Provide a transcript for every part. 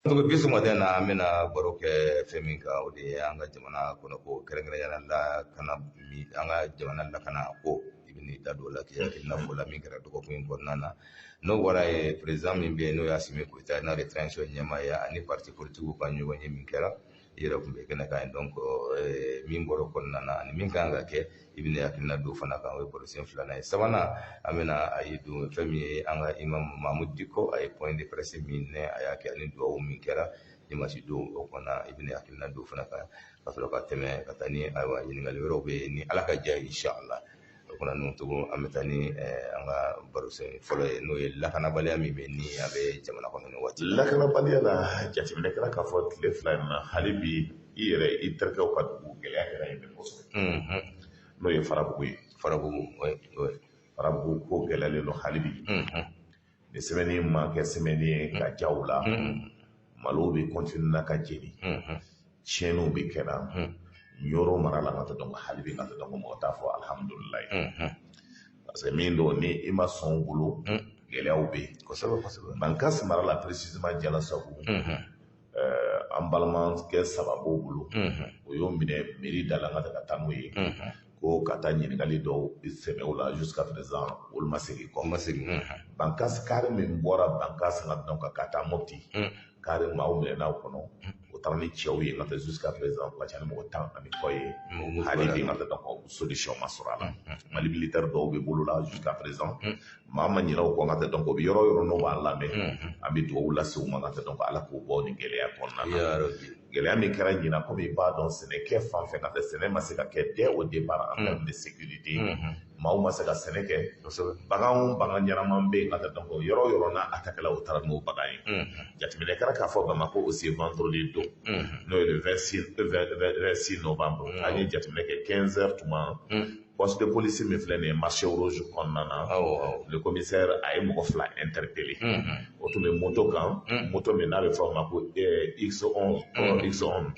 Donc bi sɔgɔmada in na, an bɛna baro kɛ fɛn min kan, o de ye an ka jamana kɔnɔ ko, kɛrɛnkɛrɛnnenya la lakana, an ka jamana lakana ko. I bɛ da don o la k'i hakilina fɔ la min kɛra dɔgɔkun in kɔnɔna na. N'o bɔra yen, président min bɛ yen, n'o ye Assimi Goïta ye, n'ale ye transition ɲɛmaa ye, ani parti politique ka ɲɔgɔn ye min kɛra, i yɛrɛ tun bɛ kɛnɛ kan yen. Donc min bɔra o kɔnɔna na ani min kan ka kɛ, i bɛna hakilina don fana kan. O ye barosen filanan ye. Sabanan, an bɛna a ye don fɛn min ye, an ka imam Mahmoud Dicko, a ye point de presse min nɛ a y'a kɛ ani duwawu min kɛra dimanche don o kɔnɔna, i bɛna hakilina don fana kan, ka sɔrɔ ka tɛmɛ ka taa ni, ayiwa, ɲininkali wɛrɛw bɛ yen ni Ala ka diya ye, inshallah. O kɔnɔ ninnu tugun, an bɛ taa ni an ka barosen fɔlɔ ye, n'o ye lakanabaliya min bɛ ni a bɛ jamana kɔnɔ nin waati. Lakanabaliya la, jateminɛ kɛra k'a fɔ tile 2 in na, hali bi i yɛrɛ i terikɛw ka dugu, gɛlɛya kɛra yen kosɛbɛ, n'o ye Farabugu ye. Farabugu, oui oui. Farabugu ko gɛlɛyalen don hali bi. Nin semaine ma kɛ semaine ye ka ja u la. Malow bɛ continuer na ka jeni, tiɲɛniw bɛ kɛra Ɲɔrɔ mara la. Ka tɛ dɔn hali bi, ka tɛ dɔn mɔgɔ t'a fɔ alihamudulilayi, parce que min don ni i ma sɔn u bolo, gɛlɛyaw bɛ yen. kosɛbɛ kosɛbɛ Bankasi mara la, précisément Jalasagu, an balimakɛ saba b'o bolo, o y'o minɛ mairie da la ka taa n'o ye ko ka taa ɲininkali dɔw sɛmɛ o la. Jusqu'à présent, olu ma segin kɔ. Ma segin. Bankasi, car min bɔra Bankasi ka dɔn ka taa Mopti, car maaw minɛna o kɔnɔ, o taara ni cɛw ye ka taa. Jusqu'à présent, o ka ca ni mɔgɔ 10 ani kɔ ye. Hali bi, ka taa dɔn solution ma sɔrɔ a la. Mali militaire dɔw bɛ bolo la jusqu'à présent, maa ma ɲinɛ o kɔ. Ka tɛ dɔn o bɛ yɔrɔ o yɔrɔ n'o b'a lamɛn, an bɛ dugawu lase u ma, ka tɛ dɔn Ala k'u bɔ nin gɛlɛya kɔnɔna na. Gɛlɛya min kɛra ɲinan, komi i b'a dɔn, sɛnɛkɛ fan fɛ, ka tɛ sɛnɛ ma se ka kɛ dès au départ en termes de sécurité, maaw ma se ka sɛnɛ kɛ. Bagan o bagan ɲɛnama bɛ yen, ka tɛ dɔn yɔrɔ o yɔrɔ n'a attaqué la, o taara n'o bagan ye. Jateminɛ kɛra k'a fɔ Bamakɔ aussi, vendredi don, n'o ye le 26 novembre, an ye jateminɛ kɛ 15 heures tuma, poste de police min filɛ nin ye marché rouge kɔnɔna na, le commissaire a ye mɔgɔ fila interpellé. O tun bɛ moto kan, moto min n'a bɛ fɔ o ma ko X11, X11.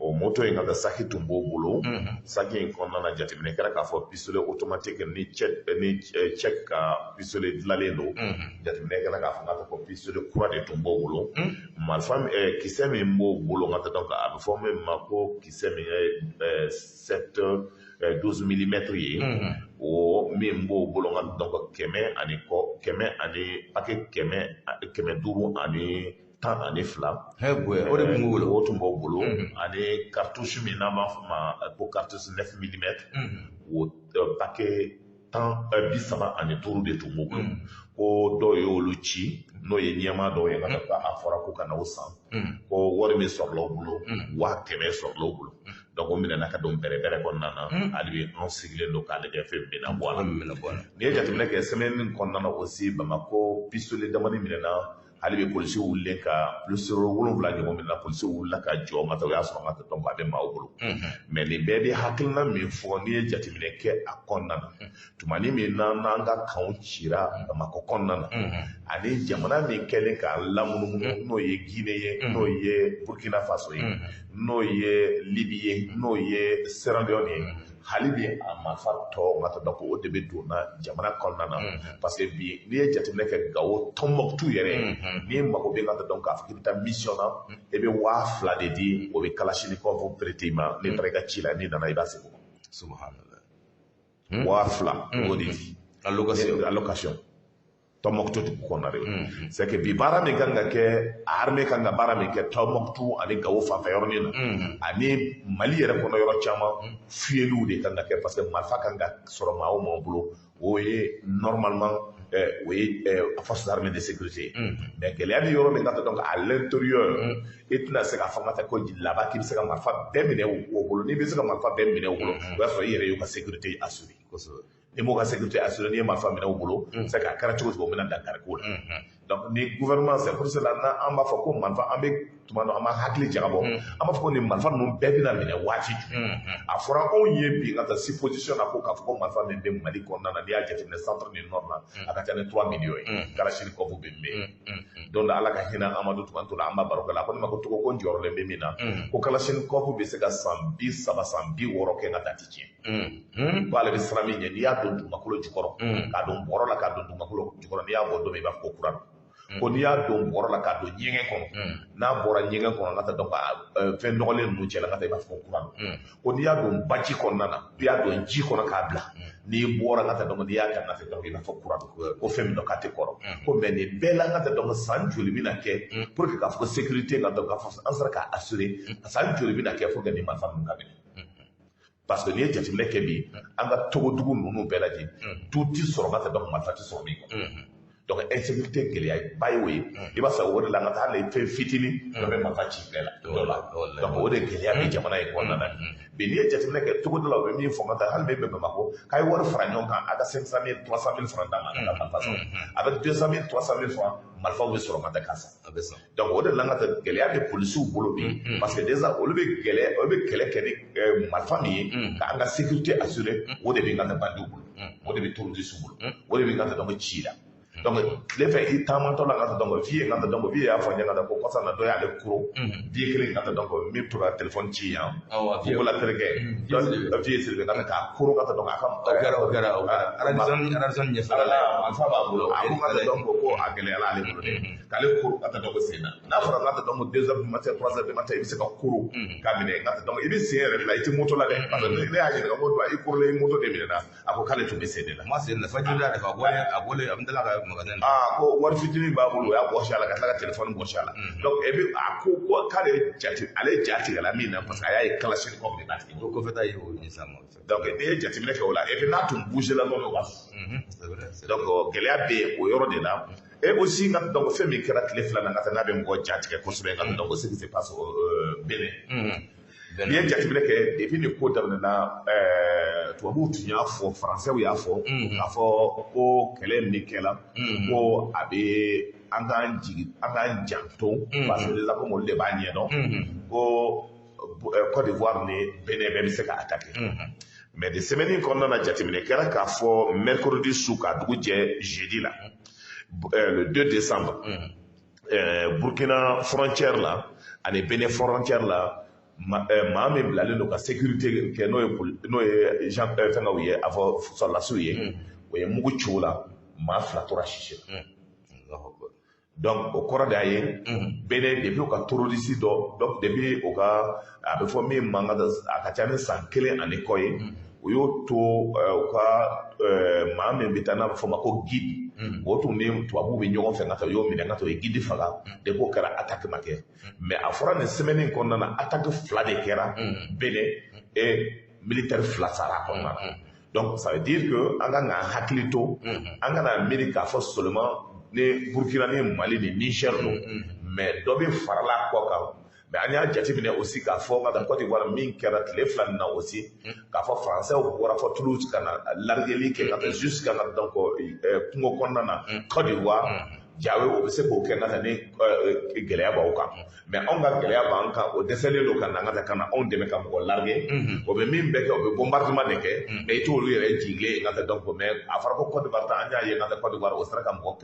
O moto in, ka taa saki tun b'o bolo. Saki in kɔnɔna na, jateminɛ kɛra k'a fɔ pistolet automatique ni cɛ ni cɛ ka pistolet dilanlen don. Jateminɛ kɛra k'a fɔ k'a ko pistolet kura de tun b'o bolo. Marifa kisɛ min b'o bolo, ka taa dɔn a bɛ fɔ min ma ko kisɛ min ye 7 12 millimètres ye, o min b'o bolo, nka donc kɛmɛ ani kɔ, kɛmɛ ani paquet kɛmɛ 512. O de tun b'o bolo. O tun b'o bolo, ani cartouche min n'an b'a fɔ ma ko cartouche 9 millimètres, o paquet 35 de tun b'o bolo. Ko dɔw y'olu ci, n'o ye ɲɛmaa dɔw ye, ka taa a fɔra ko ka na o san, ko wari min sɔrɔla u bolo, 100 000 sɔrɔla u bolo. Donc o minɛna ka don bɛrɛ bɛrɛ kɔnɔna na. Hali bi anw sigilen don k'a lajɛ fɛn min bɛna bɔ a la. N'i ye jateminɛ kɛ semaine in kɔnɔna na aussi, Bamakɔ, pistolet damani minɛna. Hali bi polisiw wulilen ka pistolet 7 ɲɔgɔn minɛ, polisiw wulila ka jɔ ka taa, o y'a sɔrɔ ka taa a bɛ maaw bolo. Mais nin bɛɛ bɛ hakilina min fɔ, n'i ye jateminɛ kɛ a kɔnɔna na, tumani min na n'an ka kanw cira Bamakɔ kɔnɔna na, ani jamana min kɛlen k'an lamunumunu, n'o ye Guinée ye, n'o ye Burkina Faso ye, n'o ye Libye ye, n'o ye Sierra Leone ye, hali bi a marifa tɔ ka taa dɔn ko o de bɛ donna jamana kɔnɔna na. Parce que bi, n'i ye jateminɛ kɛ Gawo, Tɔnbɔkutu yɛrɛ, n'i mago bɛ ka taa dɔn k'a fɔ k'i bɛ taa mission na, i bɛ 2000 de di, o bɛ kalachnikov prêter i ma. N'i taara i ka ci la, n'i nana, i b'a segin o ma. Subhanallah. 2000, o de di. A location. A location. Tɔnbɔkutu dugu kɔnɔna de. C'est que bi, baara min kan ka kɛ, armée kan ka baara min kɛ Tɔnbɔkutu ani Gawo fanfɛ yɔrɔnin na, ani Mali yɛrɛ kɔnɔ yɔrɔ caman, fiyɛliw de kan ka kɛ, parce que marifa kan ka sɔrɔ maa o maa bolo, o ye normalement o ye force armée de sécurité ye. Mais gɛlɛya bɛ yɔrɔ min ka, donc à l'intérieur, i tɛna se k'a fɔ ka taa ko laban k'i bɛ se ka marifa bɛɛ minɛ o bolo. N'i bɛ se ka marifa bɛɛ minɛ o bolo, o y'a sɔrɔ i yɛrɛ y'u ka sécurité assuré. Ni m'o ka sécurité assuré, n'i ye marifa minɛ u bolo, c'est que a kɛra cogo cogo, o bɛna dankari ko la. Donc ni gouvernement, c'est pour cela n'an b'a fɔ ko marifa, an bɛ tuma dɔ an b'an hakili jagabɔ, an b'a fɔ ko nin marifa ninnu bɛɛ bɛna minɛ waati jumɛn? A fɔra anw ye bi ka taa supposition na ko k'a fɔ ko marifa min bɛ Mali kɔnɔna na, n'i y'a jateminɛ centre ni nord la, a ka ca ni 3 millions ye, kalachnikov bɛ min. Don dɔ, Ala ka hinɛ Amadu Tumani Ture la, an b'a baro kɛ la, a ko ne ma ko Togo, ko n jɔyɔrɔlen bɛ min na, ko kalachnikov bɛ se ka san 30, san 60 kɛ ka taa ti tiɲɛ, ko ale bɛ siran min ɲɛ, n'i y'a don dugumakolo jukɔrɔ, k'a don bɔrɔ la, k'a don dugumakolo jukɔrɔ, n'i y'a bɔ don min, i b'a fɔ ko kura don. Ko n'i y'a don bɔrɔ la k'a don ɲɛgɛn kɔnɔ, n'a bɔra ɲɛgɛn kɔnɔ ka taa, donc fɛn nɔgɔlen ninnu cɛ la ka taa, i b'a fɔ ko kura don. Ko n'i y'a don baji kɔnɔna na, i y'a don ji kɔnɔ k'a bila, n'i bɔra ka taa, donc n'i y'a ta ka taa, donc i b'a fɔ kura don, ko fɛn min don k'a tɛ kɔrɔ. Ko mais nin bɛɛ la ka taa, donc san joli bɛna kɛ pour que k'a fɔ ko sécurité ka, donc k'a fɔ an sera k'a assurer, san joli bɛna kɛ pour que nin marifa ninnu ka minɛ? Parce que n'i ye jateminɛ kɛ bi, an ka togodugu ninnu bɛɛ lajɛ, du ti sɔrɔ ka taa, donc marifa ti sɔrɔ min kɔnɔ. Donc insécurité gɛlɛya ba ye o ye. I b'a sɔrɔ o de la, an ka taa hali fɛn fitinin dɔ bɛ marifa ci bɛɛ la dɔ la. Donc o de gɛlɛya bɛ jamana in kɔnɔna na bi. N'i ye jateminɛ kɛ togoda la, u bɛ min fɔ ka taa, hali min bɛ Bamakɔ, k'a ye wari fara ɲɔgɔn kan, a ka 500 000, 300 000 francs d'a ma, a ka marifa sɔrɔ. Avec 200 000, 300 000 francs, marifaw bɛ sɔrɔ ka taa k'a san. Donc o de la, an ka taa gɛlɛya bɛ polisiw bolo bi, parce que déjà olu bɛ gɛlɛya, olu bɛ kɛlɛ kɛ ni marifa min ye k'an ka sécurité assurer, o de bɛ ka taa bandiw bolo, o de bɛ terroristes bolo, o de bɛ ka taa donc ci la. Donc tile fɛ i taamatɔ la ka taa, donc vieux ka taa, donc vieux y'a fɔ n ɲɛna ka taa ko kɔsa na dɔ y'ale koro, vieux kelen ka taa, donc min bɛ to ka téléphone ci yan, Fugola terikɛ, vieux Sidibe, ka taa k'a koro ka taa, donc a ka O kɛra, o kɛra, o kɛra Radisson ɲɛfɛla la, marifa b'a bolo. A ko ka taa, donc ko a gɛlɛyara ale bolo dɛ, k'ale koro ka taa, donc sen na. N'a fɔra ka taa, donc 2 heures du matin, 3 heures du matin, i bɛ se ka koro k'a minɛ ka taa, donc i bɛ sen yɛrɛ de la, i tɛ moto la dɛ. Parce que ne y'a ɲininka ko i korolen moto de minɛ na, a ko k'ale tun bɛ sen de la. Ma sen na fajiri da de fɛ, a bɔlen, a bɛ tila ka magasin na. Aa, ko wari fitinin b'a bolo, o y'a bɔsi a la ka tila ka téléphone bɔsi a la. Donc et puis a ko k'ale jate, ale ja tigɛla min na, parce que a y'a ye kalachnikov de b'a tigi bolo. Ko kɔfɛ ta ye o ɲɛsan ma. Donc n'i ye jateminɛ kɛ o la, et puis n'a tun bougé la dɔrɔn, o b'a C'est vrai, c'est donc gɛlɛya bɛ yen o yɔrɔ de la. Et aussi nka, donc fɛn min kɛra tile 2 na ka taa, n'a bɛ mɔgɔ ja tigɛ kosɛbɛ nka, donc ce qui se passe au Bénin. N'i ye jateminɛ kɛ, depuis nin ko daminɛna, tubabuw tun y'a fɔ, faransɛw y'a fɔ k'a fɔ ko kɛlɛ min kɛla, ko a bɛ an k'an jigi, an k'an janto, parce que déjà comme olu de b'a ɲɛdɔn ko Côte d'Ivoire ni Bénin bɛɛ bɛ se ka attaquer. Mais de semaine in kɔnɔna na, jateminɛ kɛra k'a fɔ mercredi su ka dugu jɛ jeudi la, le 2 décembre, Burkina frontière la ani Bénin frontière la, maa min bilalen don ka sécurité kɛ, n'o ye Jean fɛngɛw ye, a fɔ sɔrɔdasiw ye, o ye mugu ci o la, maa 2 tora sisi la. Donc o kɔrɔ de y'a ye Bénin, depuis u ka terroriste dɔ, donc depuis u ka, a bɛ fɔ min man ka, a ka ca ni san kelen ani kɔ ye, u y'o to u ka maa min bɛ taa, n'a bɛ fɔ o ma ko guide, o tun ni tubabuw bɛ ɲɔgɔn fɛ ka taa, u y'o minɛ ka taa, o ye guide faga. Depuis o kɛra, attaque ma kɛ. Mais a fɔra nin semaine in kɔnɔna na, attaque 2 de kɛra Bénin et militaire 2 sara a kɔnɔna na. Donc ça veut dire que an kan k'an hakili to, an kana miiri k'a fɔ seulement ni Burkina ni Mali ni Niger don, mais dɔ bɛ farala kɔ kan. Mais an y'a jateminɛ aussi k'a fɔ ka taa Côte d'Ivoire, min kɛra tile 2 nin na aussi, k'a fɔ français bɔra fɔ Toulouse ka na largueli kɛ ka taa jusqu'à na, donc kungo kɔnɔna na Côte d'Ivoire jawe, o bɛ se k'o kɛ ka taa ni gɛlɛya b'aw kan. Mais anw ka gɛlɛya b'an kan, o dɛsɛlen don ka na ka taa ka na anw dɛmɛ ka mɔgɔ larguer. O bɛ min bɛɛ kɛ, o bɛ bombardement de kɛ, mais i t'olu yɛrɛ jigilen ye ka taa. Donc mais a fɔra ko Côte d'Ivoire ta, an y'a ye ka taa Côte d'Ivoire, o sera ka mɔgɔ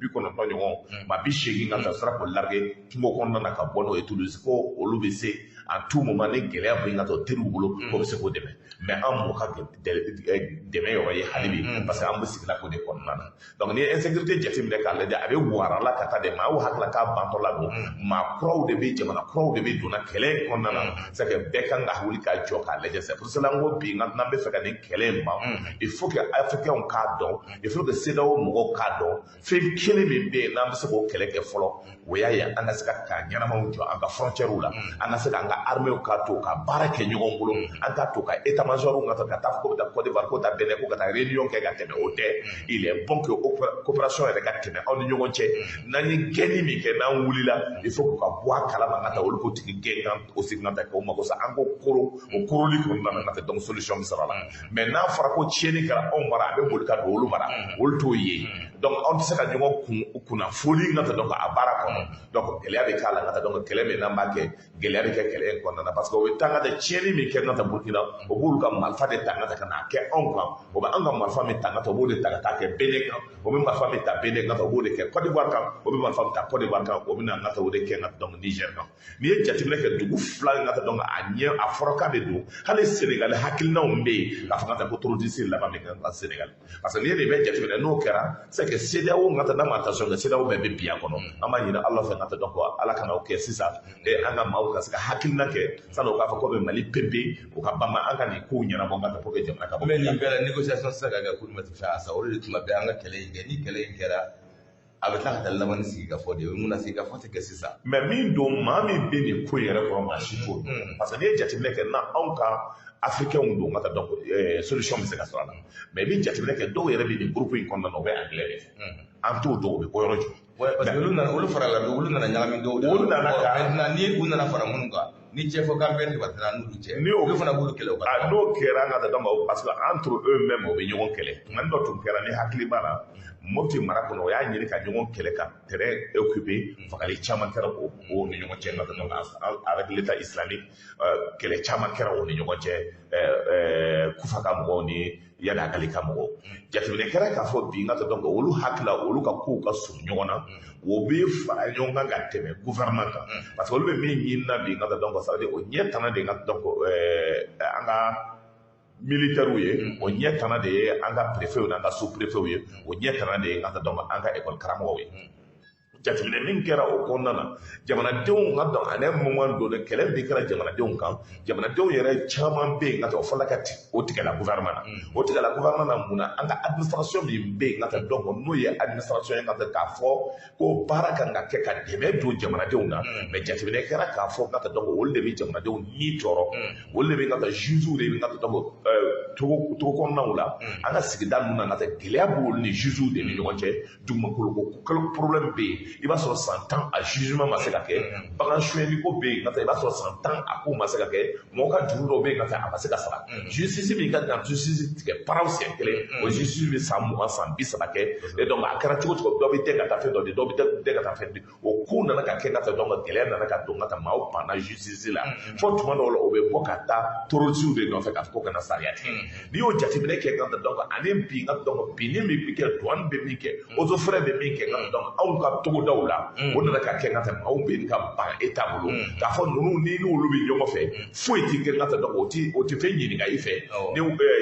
90 ɲɔgɔn, maa 80 ka taa, o sera k'o larguer kungo kɔnɔna na ka bɔ n'o ye Toulouse, ko olu bɛ se à tout moment ni gɛlɛya bɛ ka taa teriw bolo, k'o bɛ se k'o dɛmɛ. Mais an m'o ka dɛmɛ yɔrɔ ye hali bi, parce que an bɛ sigila k'o de kɔnɔna na. Donc n'i ye insécurité jateminɛ k'a lajɛ, a bɛ warala ka taa de, maaw hakili k'a bantɔ la don, maa kuraw de bɛ, jamana kuraw de bɛ donna kɛlɛ in kɔnɔna na. C'est que bɛɛ kan ka wuli ka jɔ k'a lajɛ. C'est pour cela n ko bi n'an bɛ fɛ ka nin kɛlɛ in ban, il faut que africains k'a dɔn, il faut que CEDEAO mɔgɔw k'a dɔn, fɛn kelen min bɛ yen n'an bɛ se k'o kɛlɛ kɛ fɔlɔ, o y'a ye an ka se ka camp ɲɛnamaw jɔ an ka frontières la, an ka se k'an ka armées ka to ka baara kɛ ɲɔgɔn bolo, an ka to ka état major ka taa fɔ ko bɛ taa Côte d'Ivoire, ko taa Benin, ko ka taa réunion kɛ ka tɛmɛ, o tɛ. Il est bon que coopération yɛrɛ ka tɛmɛ aw ni ɲɔgɔn cɛ. N'an ye gɛnni min kɛ, n'an wulila, il faut k'u ka bɔ a kalama ka taa olu ko tigi gɛn kan o segin ka taa k'o mago sa, an ko koro o koroli kɔnɔna na ka taa, donc solution bɛ sɔrɔ a la. Mais n'a fɔra ko tiɲɛni kɛra anw mara, a bɛ boli ka don olu mara, olu t'o ye. Donc anw tɛ se ka ɲɔgɔn kun kunnafoni ka taa, donc a baara kɔnɔ, donc gɛlɛya bɛ k'a la ka taa. Donc kɛlɛ min n'an b'a kɛ, gɛlɛya bɛ kɛ kɛlɛ in kɔnɔna na, parce que o bɛ taa ka taa tiɲɛni min kɛ ka taa Burkina, o b'olu olu ka marifa de ta ka n'a kɛ anw kan. O bɛ an ka marifa min ta ka taa, o b'o de ta ka taa kɛ Benin kan. O bɛ marifa min ta Benin kan, o b'o de kɛ Côte d'Ivoire kan. O bɛ marifa min ta Côte d'Ivoire kan, o bɛ na ka taa o de kɛ ka donc Niger kan. N'i ye jateminɛ kɛ dugu fila in ka taa, donc a ɲɛ a fɔra k'a bɛ don hali Sénégal hakilinaw bɛ yen k'a fɔ ka taa ko terroriste laban bɛ kɛ ka Sénégal, parce que n'i ye nin bɛɛ jateminɛ, n'o kɛra, c'est que CEDEAO ka taa n'a ma attention kɛ, CEDEAO bɛɛ bɛ bin a kɔnɔ. An b'a ɲini Ala fɛ ka taa donc Ala kana o kɛ sisan, an ka maaw ka se ka hakilina kɛ sanni o k'a fɔ ko bɛ Mali pepe o ka banba an ka nin kow ɲɛnabɔ ka taa pour que jamana ka bɔ. Mais nin bɛɛ la, négociation tɛ se ka kɛ k'olu ma fɛn a sa. O de tuma bɛɛ an ka kɛlɛ in kɛ, ni kɛlɛ in kɛra, a bɛ tila ka taa laban ni sigikafɔ de ye. Mun na sigikafɔ tɛ kɛ sisan? Mais min don, maa min bɛ nin ko in yɛrɛ kɔrɔ, maa si t'o dɔn, parce que n'i ye jateminɛ kɛ, na anw ka africains don ka taa, donc solution bɛ se ka sɔrɔ a la. Mais i bɛ jateminɛ kɛ, dɔw yɛrɛ bɛ nin groupe in kɔnɔna na, o bɛ anglais de fɛ, an t'o dɔn o bɛ bɔ yɔrɔ jumɛn. Ouais, parce que olu nana, olu farala, olu nana ɲagami dɔw de la. Olu nana ka Maintenant, ni u nana fara minnu kan, ni cɛfɔ kan bɛɛ tɛ n'olu cɛ. Ni o Olu fana b'olu kɛlɛ o ka A n'o kɛra an ka taa, donc parce que entre eux-mêmes o bɛ ɲɔgɔn kɛlɛ. Nka ni dɔ tun kɛra, ni hakili b'a la, Mopti mara kɔnɔ, o y'a ɲini ka ɲɔgɔn kɛlɛ ka terrain occupé, fagali caman kɛra o ni ɲɔgɔn cɛ. Nka donc avec l'État islamique, kɛlɛ caman kɛra o ni ɲɔgɔn cɛ, Kufa ka mɔgɔw ni Iyad Ag Ghali ka mɔgɔw. Jateminɛ kɛra k'a fɔ bi n ka taa, donc olu hakili la, olu ka kow ka surun ɲɔgɔn na, o bɛ fara ɲɔgɔn kan ka tɛmɛ gouvernement kan, parce que olu bɛ min ɲini na bi n ka taa, donc ça veut dire o ɲɛ tana de ka donc an ka militaires ye, o ɲɛ tana de ye an ka préfets n'an ka sous-préfets ye, o ɲɛ tana de ye n ka taa donc an ka école karamɔgɔw ye. Jateminɛ min kɛra o kɔnɔna na, jamanadenw ka dɔn à un moment donné, kɛlɛ min kɛra jamanadenw kan, jamanadenw yɛrɛ caman bɛ yen ka taa o fɔla ka o tigɛla gouvernement na. O tigɛla gouvernement na mun na? An ka administration min bɛ yen ka taa, donc n'o ye administration ye ka taa k'a fɔ ko baara kan ka kɛ ka dɛmɛ don jamanadenw na, mais jateminɛ kɛra k'a fɔ ka taa, donc olu de bɛ jamanadenw ni tɔɔrɔ, olu de bɛ ka taa juges de bɛ ka taa, donc togo togo kɔnɔnaw la, an ka sigida ninnu na, ka taa gɛlɛya b'olu ni juges de ni ɲɔgɔn cɛ. Dugumakolo ko problème bɛ yen, i b'a sɔrɔ san 10 a jugement ma se ka kɛ. Bagan sonyɛli ko bɛ yen ka taa, i b'a sɔrɔ san 10 a ko ma se ka kɛ. Mɔgɔ ka juru dɔw bɛ yen ka taa, a ma se ka sara. Justice min ka kan justice tigɛ paraw siɲɛ kelen, o justice bɛ san 20, san 30 kɛ. Et donc a kɛra cogo cogo, dɔ bɛ dɛn ka taa fɛn dɔ di, dɔ bɛ dɛn ka taa fɛn di. O ko nana ka kɛ ka taa, donc gɛlɛya nana ka don ka taa, maaw banna justice la fo tuma dɔw la, o bɛ bɔ ka taa terroriste de nɔfɛ k'a fɔ ko ka na sariya tigɛ. N'i y'o jateminɛ kɛ ka taa, donc ani bi ka donc binni min bɛ kɛ, douane bɛ min kɛ, eaux et forêts bɛ min kɛ ka taa, donc anw ka togodaw la, o nana ka kɛ ka taa, maaw bɛ ka ban État bolo k'a fɔ ninnu ni n'olu bɛ ɲɔgɔn fɛ, foyi ti kɛ ka taa, donc o ti fɛn ɲininka i fɛ. Ni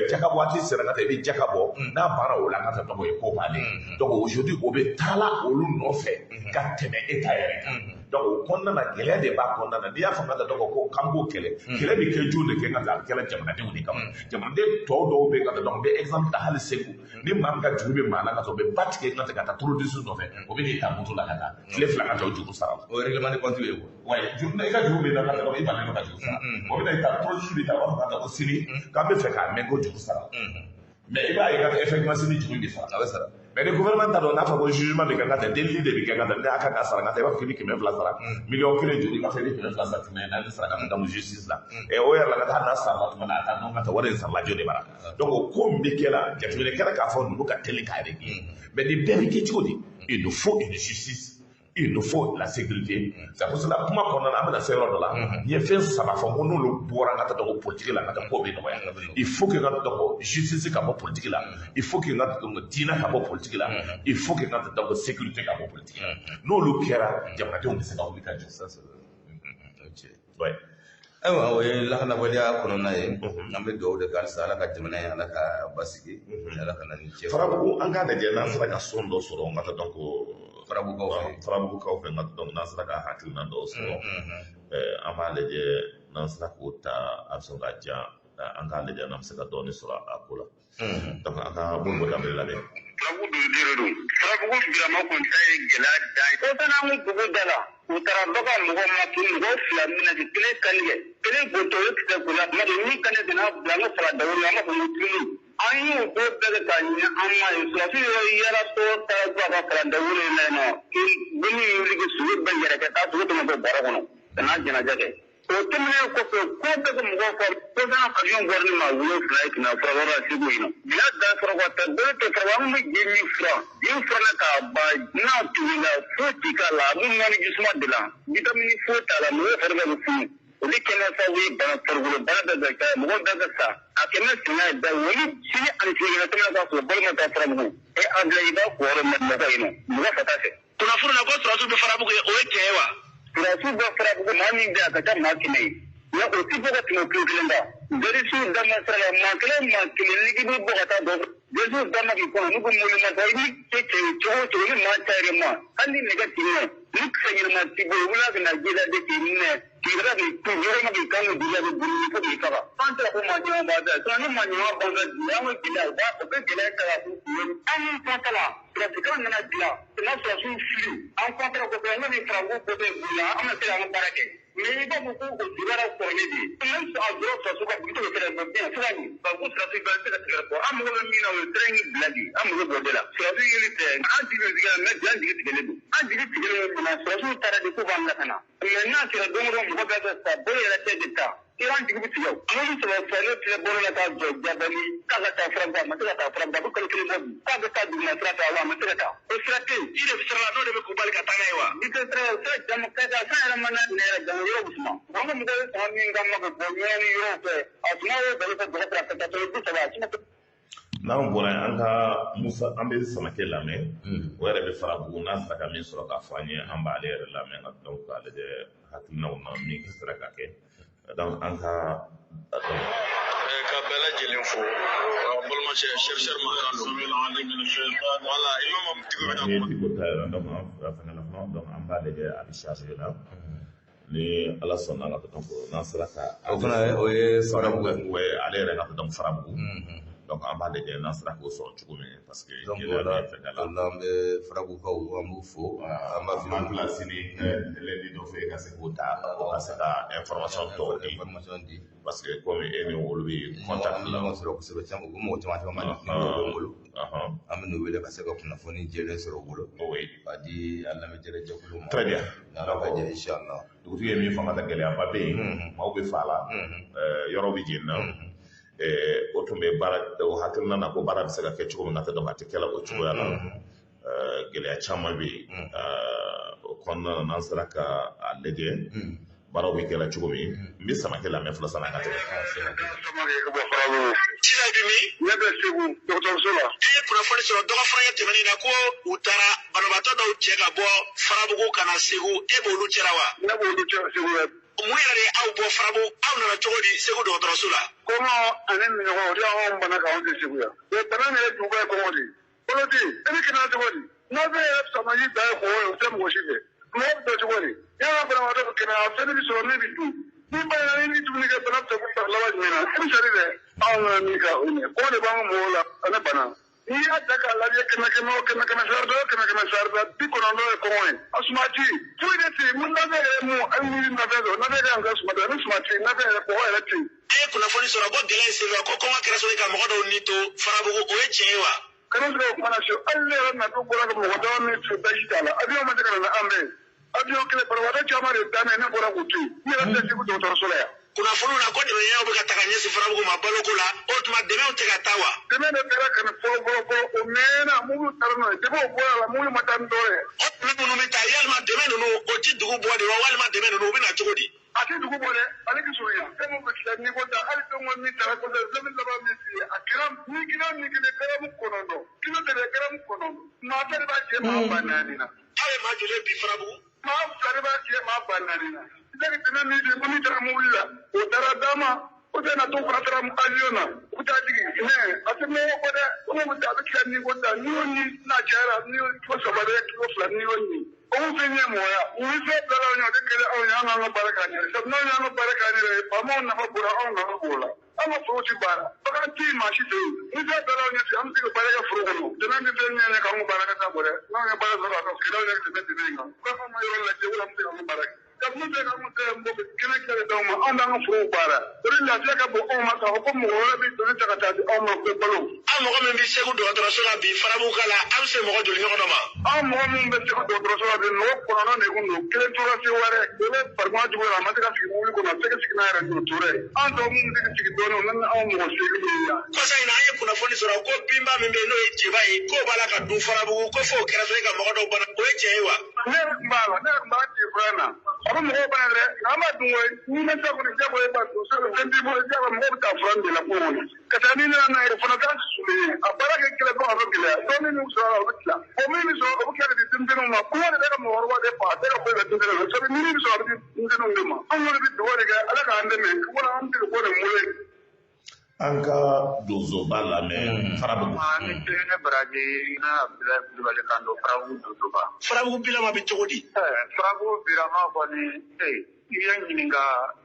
jaka waati sera ka taa, i bɛ jaka bɔ, n'a banna o la ka taa, donc o ye ko bannen. Donc aujourd'hui o bɛ taa la olu nɔfɛ ka tɛmɛ État yɛrɛ kan. Donc o kɔnɔna na, gɛlɛya de b'a kɔnɔna na. N'i y'a fɔ ka taa, donc ko k'an k'o kɛlɛ, kɛlɛ bɛ kɛ jɔn de kɛ ka taa? A bɛ kɛla jamanadenw de kama. Jamanaden tɔw dɔw bɛ yen ka taa, donc n bɛ exemple ta hali Segu, ni maa min ka juru bɛ maa la ka taa, o bɛ ba tigɛ ka taa ka taa terroriste nɔfɛ, o bɛ n'i ta moto la ka taa tile 2 ka taa o juru sara la. O ye règlement de compte ye quoi. Ouais, juru i ka juru bɛ na ka taa, i bannen don ka juru sara, o bɛ na i ta terroriste bɛ ta, o b'a fɔ ka taa ko sini k'an bɛ fɛ k'a mɛn ko juru sara. Mais i b'a ye ka effectivement sini juru bɛ sara. A bɛ sara. Mais ni gouvernement t'a dɔn, n'a fɔ ko jugement de kan ka ta, delili de bɛ kɛ ka taa, n'a kan ka sara ka taa, i b'a fɔ k'i bɛ 200 sara, miliyɔn 1 juru, i b'a fɔ i bɛ 200 sara, 400 sara ka taa donc justice la. Ɛ o yɛrɛ la ka taa n'a sarala tuma na, a taa dɔn ka taa wari in sarala jɔn de bara? Donc o ko min bɛ kɛ la, jateminɛ kɛra k'a fɔ ninnu ka teli k'a régler. Mais nin bɛɛ bɛ kɛ cogo di? Il nous faut une justice, il nous faut la sécurité. C'est pour cela, kuma kɔnɔna na, an bɛna se yɔrɔ dɔ la, n ye fɛn saba fɔ ko n'olu bɔra n ka taa dɔn politique la, n ka taa ko bɛ nɔgɔya. Il faut que n ka dɔn justice ka bɔ politique la, il faut que n ka dɔn diinɛ ka bɔ politique la, il faut que n ka dɔn sécurité ka bɔ politique la. N'olu kɛra, jamanadenw bɛ se ka wuli ka jɔ. Ça, c'est vrai. Ok. Ouais. Ayiwa, o ye lakanabaliya kɔnɔna ye. An bɛ dugawu de kɛ halisa, Ala ka jamana in, Ala ka basigi, Ala ka na ni cɛ. Farabugu, an k'a lajɛ n'an sera ka son dɔ sɔrɔ n ka taa dɔn ko Farabugukaw fɛ. Farabugukaw fɛ, n ka dɔn n'an sera ka hakilina dɔw sɔrɔ, an b'a lajɛ n'an sera k'o ta, a bɛ sɔn ka diya. An k'a lajɛ n'an bɛ se ka dɔɔnin sɔrɔ a ko la. Donc an ka Modibo Danbele lamɛn. Farabugu dugutigi de don. Farabugu Birama kun ta ye gɛlɛya dan ye. Ko fana an ko dugu da la, u taara bagan mɔgɔ ma k'i mɔgɔ fila minɛ k'i kelen kanigɛ, kelen goto o kisɛ ko la tuma dɔ min kanigɛ n'a bila an ka fara dawolo la, an b'a fɔ ko tulu. An y'o ko bɛɛ kɛ k'a ɲini, an ma ye. Surasi yɛrɛ yala tɔ taara ko a ka fara dawolo in na yen nɔ, k'i bolo in wuli k'i sogo bɛɛ yɛrɛ kɛ taa sogo tɔmɔ bɔ bɔrɛ kɔnɔ ka n'a jɛnajɛ kɛ. O tɛmɛnen kɔfɛ, ko bɛɛ bɛ mɔgɔw fɔ ko fana avion bɔra ni maa 7 ye kɛmɛ fura wɛrɛ la Segu yen nɔ. Bila dan sɔrɔ ka taa bolo tɛ fura, an bɛ ji min fura, ji furanna k'a ban, n'a tolila foyi ti k'a la, a bɛ ŋɔni jisuma de la, vitamine foyi t'a la, mɔgɔw fari bɛ funu. Olu kɛnɛ sababu ye bana farikolo bana bɛɛ bɛ kɛ mɔgɔ bɛɛ bɛ sa a kɛmɛ sɛnɛ da wuli sini ani sinikɛnɛ tɛmɛ ka sɔrɔ balima ta Farabugu e an bila i b'a kɔrɔ mɔgɔ yen nɔ mɔgɔ ka taa fɛ. Kunnafoni na ko sɔrɔdasiw bɛ Farabugu ye, o ye tiɲɛ ye wa? Sɔrɔdasiw bɛ Farabugu maa min bɛ a ka ca maa 100 ye. Nka o ti bɔ ka tɛmɛ kilo kelen kan. Jɔlisiw dama sira la maa kelen maa kelen n'i k'i bɛ bɔ ka taa dɔ jɔlisiw dama k'i kɔnɔ n'u ko mɔbili ma i b'i kɛ cɛ ye cogo o cogo ni maa cayara ma hali ni nɛgɛ t'i minɛ ni kisɛ ɲɛnama t'i bolo wula ka na ji lajɛ k'i minɛ k'i kɛra k'i tu yɔrɔ ma k'i kan k'i la k'i bolo fo k'i faga. An tɛ ko maa ɲuman b'a fɛ sinon ni maa ɲuman b'an fɛ bi an ka gɛlɛya u b'a u bɛ gɛlɛya ta k'a k'u kun ye. An min kɔntɛ la sɔrɔsikan nana bila n'a sɔrɔsiw fili an kɔntɛ kosɛbɛ n'o ni Farabugu ko bɛ bonya an ma se k'an ka baara kɛ. Mais i b'a fɔ ko o juguyara kɔrɔlen de ye. Même a jɔrɔ sɔrɔsiw ka dugu tɛ kɛlɛ bɔ bien fo ka ɲɛ. Ko sɔrɔsiw bɛɛ tɛ se ka tigɛ bɔ. An mago bɛ min na o ye terrain in bila de. An mago b'o de la. Sɔrɔsiw yeli tɛ an jigi bɛ tigɛ mais bi an jigi tigɛlen don. An jigi tigɛlen don munna sɔrɔsiw taara de k'u b'an lakana. Mais n'a kɛra don o don mɔgɔ bɛɛ bɛ sa bolo yɛrɛ tɛ de ta. I b'an jigi bɛ tigɛ o. Mobili saba fila ne filɛ bolo la k'a jɔ Jabali k'a ka taa Farabugu a ma se ka taa Farabugu a bɛ kalo kelen bɔ bi. K'a bɛ taa duguma sira fɛ wa a ma se ka taa. O sira tɛ yen. I de bɛ sira la n'o de bɛ k'u bali ka taa n'a ye wa? N'i tɛ sira la o sira jamu ka ca san yɛrɛ mana minɛ yɛrɛ jamu yɔrɔ bɛ suma. An ka mɔgɔw ye sama min k'an ma ka bɔ ɲɔgɔn ni yɔrɔw fɛ a suma y'o bali ka dɔgɔ sira ka taa 30 a suma. N'an bɔra yen, an ka Musa an bɛ Samakɛ lamɛn. O yɛrɛ bɛ Farabugu n'a sera ka min sɔrɔ k'a fɔ an ye an b'ale yɛrɛ lamɛn ka donc k'a lajɛ hakilinaw na min sera ka kɛ. Donc an ka ka bɛɛ lajɛlen fo balimacɛ chercheur mankan don voilà imam Dicko bɛ na ni Dicko ta yɛrɛ donc an fɛngɛ la fana donc an b'a lajɛ a bɛ charger la ni Ala sɔnna ka donc n'an sera ka o fana o ye Farabugu ye ale yɛrɛ ka donc Farabugu donc an b'a lajɛ n'an sera k'o sɔrɔ cogo min parce que donc o la an bɛ Farabugukaw an b'u fo an b'a f'i ye bila sini lundi dɔ fɛ ka se k'o ta o ka se ka information tɔw di parce que komi e ni olu bɛ contact la ɲɔgɔn sɔrɔ kosɛbɛ caman u mɔgɔ caman caman b'an bolo an bɛ n'u wele ka se ka kunnafoni jɛlen sɔrɔ u bolo k'a di an lamɛnjɛkulu ma. Très bien. N'Ala ka jɛ inchallah. Dugutigi ye min fɔ ka taa gɛlɛyaba bɛ yen maaw bɛ fa la yɔrɔ bɛ jeni na. O tun bɛ baara o hakilina na ko baara bɛ se ka kɛ cogo min na tɛ dɔn a tɛ kɛla o cogoya la gɛlɛya caman bɛ yen o kɔnɔna na n'an sera ka a lajɛ baaraw bɛ kɛla cogo min n bɛ Samakɛ lamɛn fɔlɔ sanni an ka tɛmɛ. Sisan bi min? Ne bɛ Segu dɔgɔtɔrɔso la. E ye kunnafoni sɔrɔ dɔgɔfurakɛ tɛmɛnen na ko u taara banabaatɔ dɔw cɛ ka bɔ Farabugu ka na Segu e b'olu cɛla wa? Ne b'olu cɛ Segu la. Mun yɛrɛ de y'aw bɔ Farabugu aw nana cogo di Segu dɔgɔtɔrɔso la? Kɔngɔ ani minɔgɔ o de y'anw bana k'anw tɛ Segu yan. O bana min yɛrɛ juguba ye kɔngɔ de ye. Kolo tɛ yen e bɛ kɛnɛya cogo di? N'a bɛ yɛrɛ samaji dan ye kɔngɔ ye o tɛ mɔgɔ si fɛ. Mɔgɔ bɛ dɔn cogo di? Yala banabagatɔ bɛ kɛnɛya fɛn bɛ sɔrɔ min bɛ dun. Ni bana ni dumuni kɛ bana bɛ se ka laban jumɛn na? E bɛ sari dɛ. Anw nana min kɛ o ɲɛ. Kɔngɔ de b'an ka mɔgɔw la ani bana. N'i y'a ta k'a lajɛ 100 100 o 100 100 sarida o 100 100 sarida 90 ye kɔngɔ ye. A suma tɛ yen. Foyi de tɛ yen. Mun nafɛn yɛrɛ mun hali ni nafɛn sɔrɔ nafɛn kan ka suma tɛ ni suma tɛ yen nafɛn yɛrɛ kɔgɔ yɛrɛ tɛ yen. An ye kunnafoni sɔrɔ ko gɛlɛya in senfɛ ko kɔngɔ kɛra sababu ye ka mɔgɔ dɔw ni to Farabugu o ye tiɲɛ ye wa? Kana se ka kuma na fiyewu hali ne yɛrɛ natɔ bɔra ka mɔgɔ dama min to basi t'a la avion ma se ka na ni an bɛɛ ye. Avion kelen banabagatɔ caman de daminɛ ne bɔra k'u to yen n yɛrɛ tɛ Segu dɔgɔtɔrɔso la yan. Kunnafoniw na ko dɛmɛɲɛw bɛ ka ta ka ɲɛsin Farabugu ma baloko la o tuma dɛmɛw tɛ ka taa wa? Dɛmɛ de taara ka na fɔlɔ fɔlɔ fɔlɔ o mɛnna mobili taara n'o ye depuis o bɔra la mobili ma taa ni dɔwɛrɛ ye. O dɛmɛ minnu bɛ taa yalima dɛmɛ ninnu o ti dugu bɔ de wa walima dɛmɛ ninnu u bɛ na cogo di? A tɛ dugu bɔ dɛ ale k'i surunya fɛn min bɛ tila n'i ko ta hali fɛn min taara kɔfɛ fɛn min laban min f'i ye a kɛra ni kilo ni kelen garamu 9 kilo tɛ dɛ garamu 9 maa ta de b'a cɛ maa 4000 na. Aw ye maa joli ye bi Farabugu? Maa fila de b'a cɛ maa 4000 na. I bɛ dɛmɛ min di ko min taara mobili la o taara d'a ma o tɛ na to fana taara avion na u bɛ taa jigin mais a tɛ mɔgɔ kɔ dɛ o bɛ taa a bɛ tila ni ko ta n'i y'o ni n'a cayara n'i y'o kilo 3 dɛ kilo 2 n'i y'o ni. O fɛn ye mɔgɔya ni fɛn bilala anw ɲɛ o tɛ kɛlɛ anw ye an k'an ka baara k'an yɛrɛ sabu n'anw y'an ka baara k'an yɛrɛ ye faamaw nafa bɔra anw nafa b'o la an ka foro ti baara bagan tɛ yen maa si tɛ yen ni fɛn bilala anw ɲɛ ten an bɛ se ka baara kɛ foro kɔnɔ dɛmɛ min fɛn ɲɛ k'an ka baara kɛ taa bɔ dɛ n'anw ye baara sɔrɔ a ka kɛlɛw yɛrɛ tɛmɛ dɛmɛ in kan k'an ka yɔrɔ lajɛ wala an bɛ se k'an ka baara kɛ. Kabini bɛɛ ka mun tɛ mɔgɔ kɛnɛ kɛlɛ d'aw ma anw b'an ka forow baara o de lafiya ka bon anw ma k'a fɔ ko mɔgɔ wɛrɛ bɛ doni ta ka taa di anw ma ko balo. Aw mɔgɔ min bɛ Segu dɔgɔtɔrɔso la bi Farabugu la aw bɛ se mɔgɔ joli ɲɔgɔn dɔ ma? Aw mɔgɔ min bɛ Segu dɔgɔtɔrɔso la bi mɔgɔ 9 de kun don kelen tora Segu wɛrɛ o bɛ farigan juguya a ma se ka sigi mobili kɔnɔ a tɛ se ka sigi n'a yɛrɛ don tora ye an tɔ min bɛ se ka sigi dɔɔnin o ni anw mɔgɔ 8 de ye yan. Kɔsa in na an ye kunnafoni sɔrɔ ko binba min bɛ yen n'o ye Jeba ye k'o b'a la ka dun Farabugu ko f'o kɛra sababu ye ka mɔgɔ dɔw bana o ye tiɲɛ ye wa? Ne yɛrɛ tun b'a la ne yɛrɛ tun b'a ci fura in na. A bɛ bɛ mɔgɔw bana dɛ, an b'a dun koyi. N'i ma se kɔni jago e b'a dun, fɛn t'i bolo jago mɔgɔw bɛ taa fura de la kungo kɔnɔ. Ka taa ni nana n'a ye, o fana t'a sulen ye. A baara kɛ kɛlɛ fo a bɛ gɛlɛya. Dɔɔnin min sɔrɔ a la, o bɛ tila. O min bɛ sɔrɔ, o bɛ tila ka di denmisɛnninw ma. Kɔngɔ de bɛ ka mɔgɔkɔrɔba de fa, a tɛ ka foyi kɛ denmisɛnninw la. Sabu ni min bɛ sɔrɔ, a bɛ di denmisɛnninw de ma. Anw kɔni bɛ dugawu de kɛ, Ala k'an dɛmɛ. Wala an tɛ bɔ nin bolo ye. An ka donsoba lamɛn Farabugu. Ni ce ne baraji ne Abdoulaye Kulibali kan don Farabugu donsoba. Farabugu bilama bɛ cogo di? Farabugu bilama kɔni i ye ɲininka,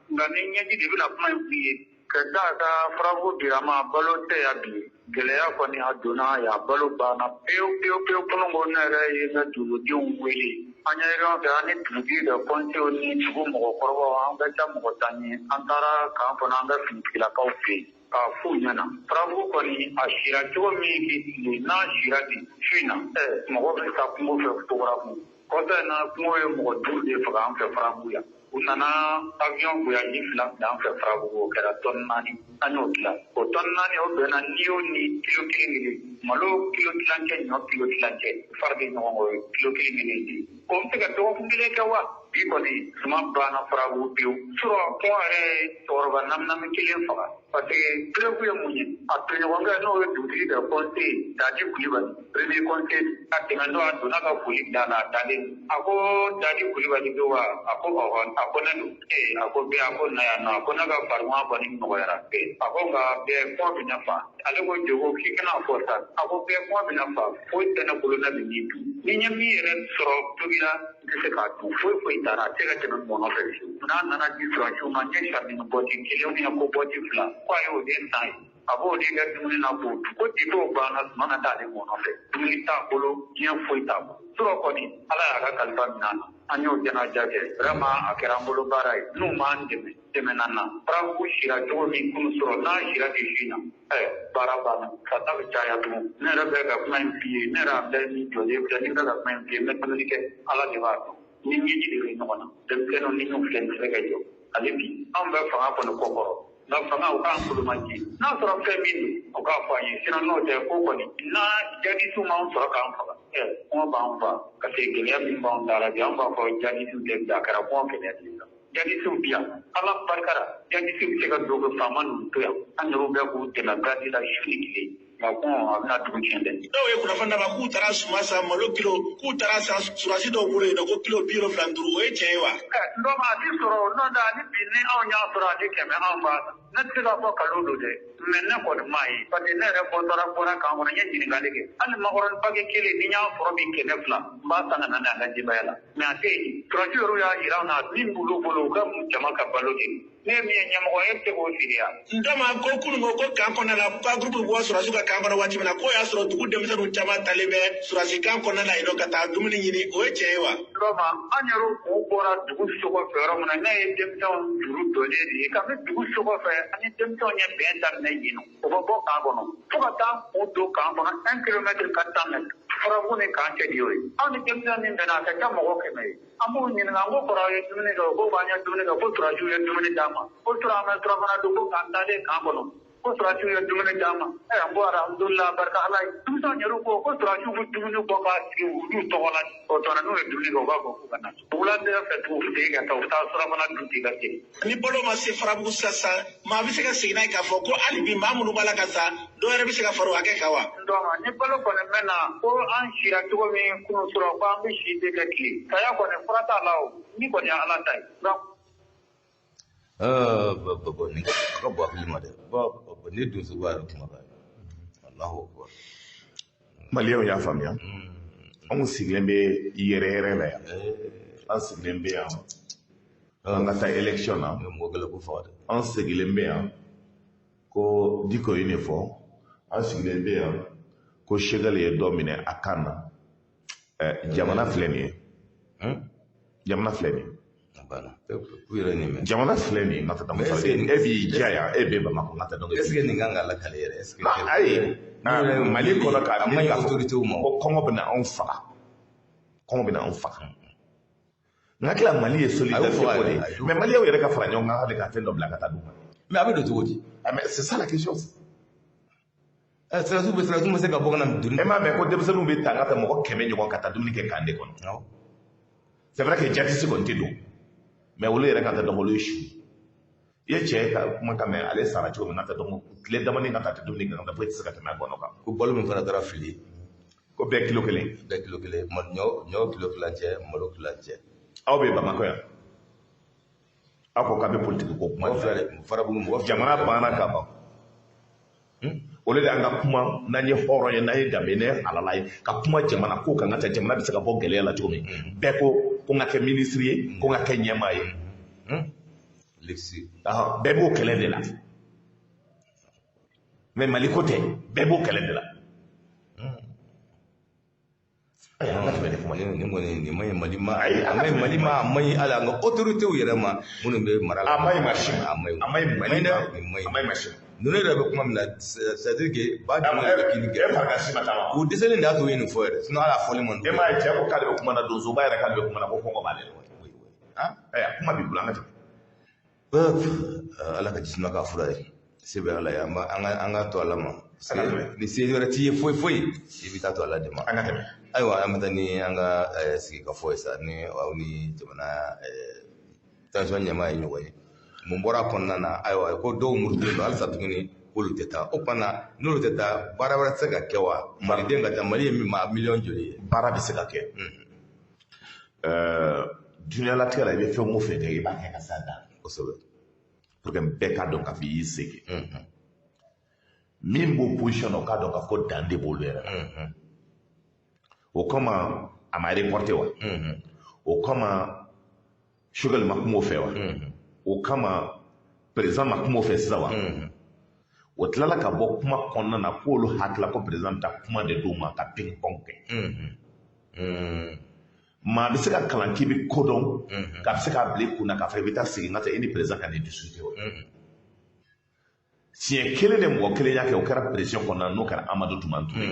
nka ni ɲɛji de bɛna kuma in f'i ye. Ka d'a kan Farabugu bilama balo tɛ yan bi. Gɛlɛya kɔni a donna yan, balo banna pewu pewu pewu. Kunun ko ne yɛrɛ ye n ka dugudenw wele. An ye réunion kɛ, an ni dugutigi ka conseil ni dugu mɔgɔkɔrɔbaw, an ka ca mɔgɔ 10 ye. An taara camp kɔnɔ, an ka finitigilakaw fɛ yen. K'a f'u ɲɛna Farabugu kɔni a sira cogo min k'i tile n'a sira bi su in na, mɔgɔ bɛ taa kungo fɛ fotogarafu. Kɔsa in na kungo ye mɔgɔ 5 de faga an fɛ Farabugu yan. U nana avion voyage 2 bila an fɛ Farabugu, o kɛra tɔni 4, an y'o dilan. O tɔni 4 o bɛnna n'i y'o ni kilo 1 kelen, malo kilo tilancɛ, ɲɔ kilo tilancɛ, fari bɛ ɲɔgɔn kɔ, kilo 1 kelen di. O bɛ se ka dɔgɔkun kelen kɛ wa? Bi kɔni suman banna Farabugu pewu. Surɔ kɔngɔ yɛrɛ ye cɛkɔrɔba naminami kelen faga. Parce que preuve ye mun ye? A tɔɲɔgɔnkɛ n'o ye dugutigi ka conseil Dadi Kulibali, premier conseil, a tɛmɛtɔ a donna ka foli bila a la, a dalen. A ko Dadi Kulibali don wa? A ko ɔhɔ, a ko ne don. A ko bɛɛ, a ko na yan nɔ, a ko ne ka farigan kɔni nɔgɔyara bɛɛ. A ko nka bɛɛ kɔngɔ bɛ ne fa. Ale ko jogo k'i kana fɔ sa. A ko bɛɛ kɔngɔ bɛ ne fa, foyi tɛ ne bolo ne bɛ min dun. Ni n ye min yɛrɛ sɔrɔ tobila, n tɛ se k'a dun. Foyi foyi t'a la, a tɛ se ka tɛmɛ mɔnɔ fɛ fiyewu. N'a nana di sɔrɔsiw ma, n ye sardine bɔti 1 ko bɔti 2, ko a y'o de san ye. A b'o de kɛ dumuni na k'o dun. Ko depuis o banna, suman ka t'ale mɔnɔ fɛ. Dumuni t'a bolo, diɲɛ foyi t'a bolo. Surɔ kɔni, Ala y'a ka kalifa minɛ a na. An y'o jɛnaja kɛ. Vraiment a kɛra an bolo baara ye. N'u m'an dɛmɛ, dɛmɛ na na. Farabugu sira cogo min kunun surɔ, n'a sira bi su in na, baara banna. Fata bɛ caya tugun. Ne yɛrɛ bɛ ka kuma in f'i ye. Ne yɛrɛ Abdoulaye min jɔlen filɛ, ni bɛ ka kuma in f'i ye, n bɛ dumuni kɛ. Ala de b'a dɔn. Ni ɲɛji de bɛ ɲɔgɔn na. Denmisɛnninw ni n'u filɛ, nin tɛ se ka jɔ. Ale bi, anw bɛ fanga kɔni kɔ kɔrɔ. Nka fanga u k'an bolo man ji. N'a sɔrɔ fɛn min don, u k'a fɔ an ye. Sinon n'o tɛ ko kɔni, n'a jadisiw m'anw sɔrɔ k'an faga, kɔngɔ b'an fa. Parce que gɛlɛya min b'anw da la bi, an b'a fɔ jadisiw tɛ bi, a kɛra kɔngɔ gɛlɛya de ye. Jadisiw bi yan, Ala barika la, jadisiw bɛ se ka don ka faama ninnu to yan. An yɛrɛw bɛ k'u dɛmɛ gadi la su ni tile. Nka kɔngɔ a bɛna dugu tiɲɛ dɛ. Dɔw ye kunnafoni d'a ma k'u taara suman san, malo kilo, k'u taara san surasi dɔw bolo yen nɔ ko kilo 75, o ye tiɲɛ ye wa? N dɔgɔ, a ti sɔrɔ n'o tɛ ani bi ni anw y'a sɔrɔ a ti 100 anw b'a san. Ne tɛ se k'a fɔ kalon don dɛ, mais ne kɔni m'a ye. Parce que ne yɛrɛ bɔtɔla bɔra camp kɔnɔ, n ye ɲininkali kɛ. Hali makɔrɔni paquet kelen ni n y'a sɔrɔ bi 200, n b'a san ka na n'a ye an ka denbaya la. Mais a tɛ yen. Surasi yɛrɛ y'a jira an na min b'olu bolo, u ka jama ka balo de. Ne ye min ye ɲɛmɔgɔ ye, e bɛ se k'o feere yan. N dama ko kunun ko camp kɔnɔna la, ko groupe bɛ bɔ surasiw ka camp kɔnɔ waati min na, k'o y'a sɔrɔ dugu denmisɛnninw caman talen bɛ surasi camp kɔnɔna la yen nɔ ka taa dumuni ɲini, o ye tiɲɛ ye wa? N dɔma, an yɛrɛ kun bɔra dugu so kɔfɛ yɔrɔ min na, ne ye denmisɛnw juru jɔlen de ye. Kabini dugu so kɔfɛ, an ye denmisɛnw ye bɛn daminɛ yen nɔ. O bɛ bɔ camp kɔnɔ. Fo ka taa kun don camp kɔnɔ, 1 kilomètre 400 mètres. Farabugu ni camp cɛ de y'o ye. Anw ni denmisɛnnin min bɛnna, a ka ca mɔgɔ 100 ye. An b'u ɲininka, an ko kɔrɔ aw ye dumuni kɛ, o ko k'an ye dumuni kɛ, ko surasiw ye dumuni d'an ma. Ko surɔ an bɛ surafana dun, ko k'an taalen camp kɔnɔ. Ko surasiw ye dumuni d'an ma. N ko alhamdulilah, barika Ala ye. Denmisɛnw yɛrɛ ko ko surasiw bɛ dumuni bɔ k'a sigi olu tɔgɔ la. O tuma n'u ye dumuni kɛ, u b'a fɔ k'u ka na. Wula fɛ tugun, u bɛ segin ka taa, u bɛ taa surafana dun ten ka segin. Ni balo ma se Farabugu sisan, maa bɛ se ka segin n'a ye k'a fɔ ko hali bi maa minnu b'a la ka sa, dɔw yɛrɛ bɛ se ka fara o hakɛ kan wa? N dɔgɔ, ni balo kɔni bɛ na, ko an sira cogo min kunun surɔ, ko an bɛ si de kɛ tile. Saya kɔni fura t'a la o, ni kɔni ye Ala ta ye. Nin ka bɔ hakili ma dɛ. Ni donsoba yɛrɛ kumakan ye. Alahu akbar. Maliyɛnw y'a faamuya, anw sigilen bɛ yɛrɛ yɛrɛ la yan, an sigilen bɛ yan, an ka taa élection na. Mɔgɔ gɛlɛn ko faga dɛ. An sigilen bɛ yan ko Diko ye nin fɔ, an sigilen bɛ yan ko Choguel ye dɔ minɛ a kan na. Jamana filɛ nin ye, jamana filɛ nin ye. A banna. K'u yɛrɛ nin mɛn. Jamana filɛ nin ye, n ka taa Mais est-ce que e b'i diya yan, e bɛ Bamakɔ, n ka taa donc. Est ce que nin kan ka lakale yɛrɛ? Est ce que Ayi, Mali kɔnɔ k'a a man ɲi miiri k'a fɔ autorité ma. ko kɔngɔ bɛna anw faga, kɔngɔ bɛna anw faga. N hakili la Mali ye solidarité ko de ye, mais maliyɛnw yɛrɛ ka fara ɲɔgɔn kan hali ka fɛn dɔ bila ka taa d'u ma. Mais a bɛ don cogo di? Ah, mais c'est ça la question. Sirasiw bɛ se ka bɔ ka na doni. E m'a mɛn ko denmisɛnninw bɛ ta ka taa mɔgɔ 100 ɲɔgɔn ka taa dumuni kɛ camp de kɔnɔ. Awɔ. C'est vrai que jadisi kɔni tɛ don. Mais olu yɛrɛ ka taa dɔn olu ye su i ye cɛ ka kuma ka mɛn ale sara cogo min na ka dɔn tile damani ka taa tɛ dumuni kɛ ka taa foyi tɛ se ka tɛmɛ a gɔnɔ kan. Ko balo min fana taara fili. Ko bɛɛ kilo kelen. Bɛɛ kilo kelen, ɲɔ kilo tilancɛ, malo tilancɛ. Aw bɛ Bamakɔ yan, aw ko k'a bɛ politiki ko kuma. Mɔgɔ fila de Farabugu mɔgɔ fila. Jamana banna ka ban. O de an ka kuma n'an ye hɔrɔn ye, n'an ye danbe, n'an ye halala ye, ka kuma jamana ko kan ka taa jamana bɛ se ka bɔ gɛlɛya la cogo min. Bɛɛ ko ko n ka kɛ minisiri ye, ko n ka kɛ ɲɛmaa ye. Lexi. Bɛɛ b'o kɛlɛ de la. Mais Mali ko tɛ, bɛɛ b'o kɛlɛ de la. Ayiwa, an ka tɛmɛ ni kuma ye. Nin kɔni nin man ɲi Mali ma, a man ɲi Mali ma, a man ɲi hali an ka autorités yɛrɛ ma minnu bɛ mara la. A man ɲi maa si ma. A man ɲi. A man ɲi Mali ma. Nin man ɲi. A man ɲi maa si ma. Ninnu yɛrɛ bɛ kuma min na, c'est à dire que ba jumɛn de bɛ kini kɛ. E fari ka si ma taa ma. U dɛsɛlen de y'a to u ye nin fɔ yɛrɛ, sinon hali a fɔli man E d'u m'a ye cɛ ko k'ale bɛ kuma na, donsoba yɛrɛ k'ale bɛ kuma na ko kɔngɔ b'ale la. Ah, ayiwa, kuma b'i bolo, an ka tɛmɛ. Ala ka jisuma k'a fura ye. Se bɛ Ala ye, an ka to Ala ma. An ka tɛmɛ. Ni se wɛrɛ t'i ye foyi foyi, i bɛ taa to Ala de ma. An ka tɛmɛ. Ayiwa, an bɛ taa ni an ka sigikafɔ ye sa, ni aw ni jamana transition ɲɛmaa ye ɲɔgɔn ye. Mun bɔra a kɔnɔna na? Ayiwa, ko dɔw murutilen don halisa tuguni k'olu tɛ taa. O tuma na n'olu tɛ taa, baara wɛrɛ tɛ se ka kɛ wa? Maliden ka taa, Mali ye maa miliyɔn joli ye? Baara bɛ se ka kɛ. Diɲɛlatigɛ la, i bɛ fɛn o fɛn kɛ, i b'a kɛ ka s'a dan. Kosɛbɛ. Pour que bɛɛ k'a dɔn k'a fɔ i y'i se kɛ. Min b'o position na, o k'a dɔn k'a fɔ ko dan de b'olu yɛrɛ la. O kama a ma reporté wa? O kama Choguel ma kuma o fɛ wa? O kama président ma kuma o fɛ sisan wa? O tilala ka bɔ kuma kɔnɔna na k'olu hakilila ko président bɛ taa kuma de d'u ma ka ping pong kɛ. Maa bɛ se ka kalan k'i bɛ ko dɔn, k'a bɛ se k'a bila i kunna k'a fɔ i bɛ taa sigi n ka taa i ni président ka nin discuter o. Siɲɛ kelen de mɔgɔ kelen y'a kɛ, o kɛra pression kɔnɔna na, n'o kɛra Amadu Tumani Ture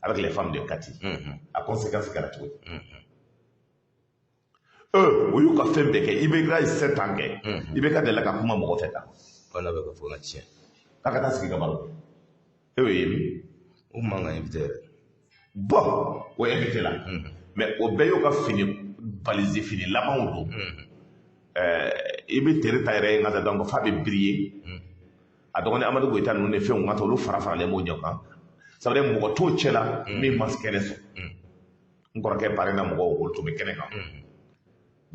avec les femmes de Kati. A conséquence kɛra cogo di? O y'u ka fɛn bɛɛ kɛ. IBK ye 7 ans kɛ. IBK delila ka kuma mɔgɔ fɛ tan. Fana bɛ ka fɔ ka tiɲɛ. K'a ka taa sigi ka baro. E y'o ye min? O man kan invité yɛrɛ. Bon, o invité la. Mais o bɛɛ y'u ka fini valise fini labanw don. I bɛ tere ta yɛrɛ ye n ka taa, donc f'a bɛ briller. A dɔgɔnin Amadu Goyita ninnu ni fɛnw ka taa olu fara faralen b'o ɲɔgɔn kan. Ça veut dire mɔgɔ t'o cɛ la min ma kɛnɛ sɔrɔ. N kɔrɔkɛ parena mɔgɔw olu tun bɛ kɛnɛ kan.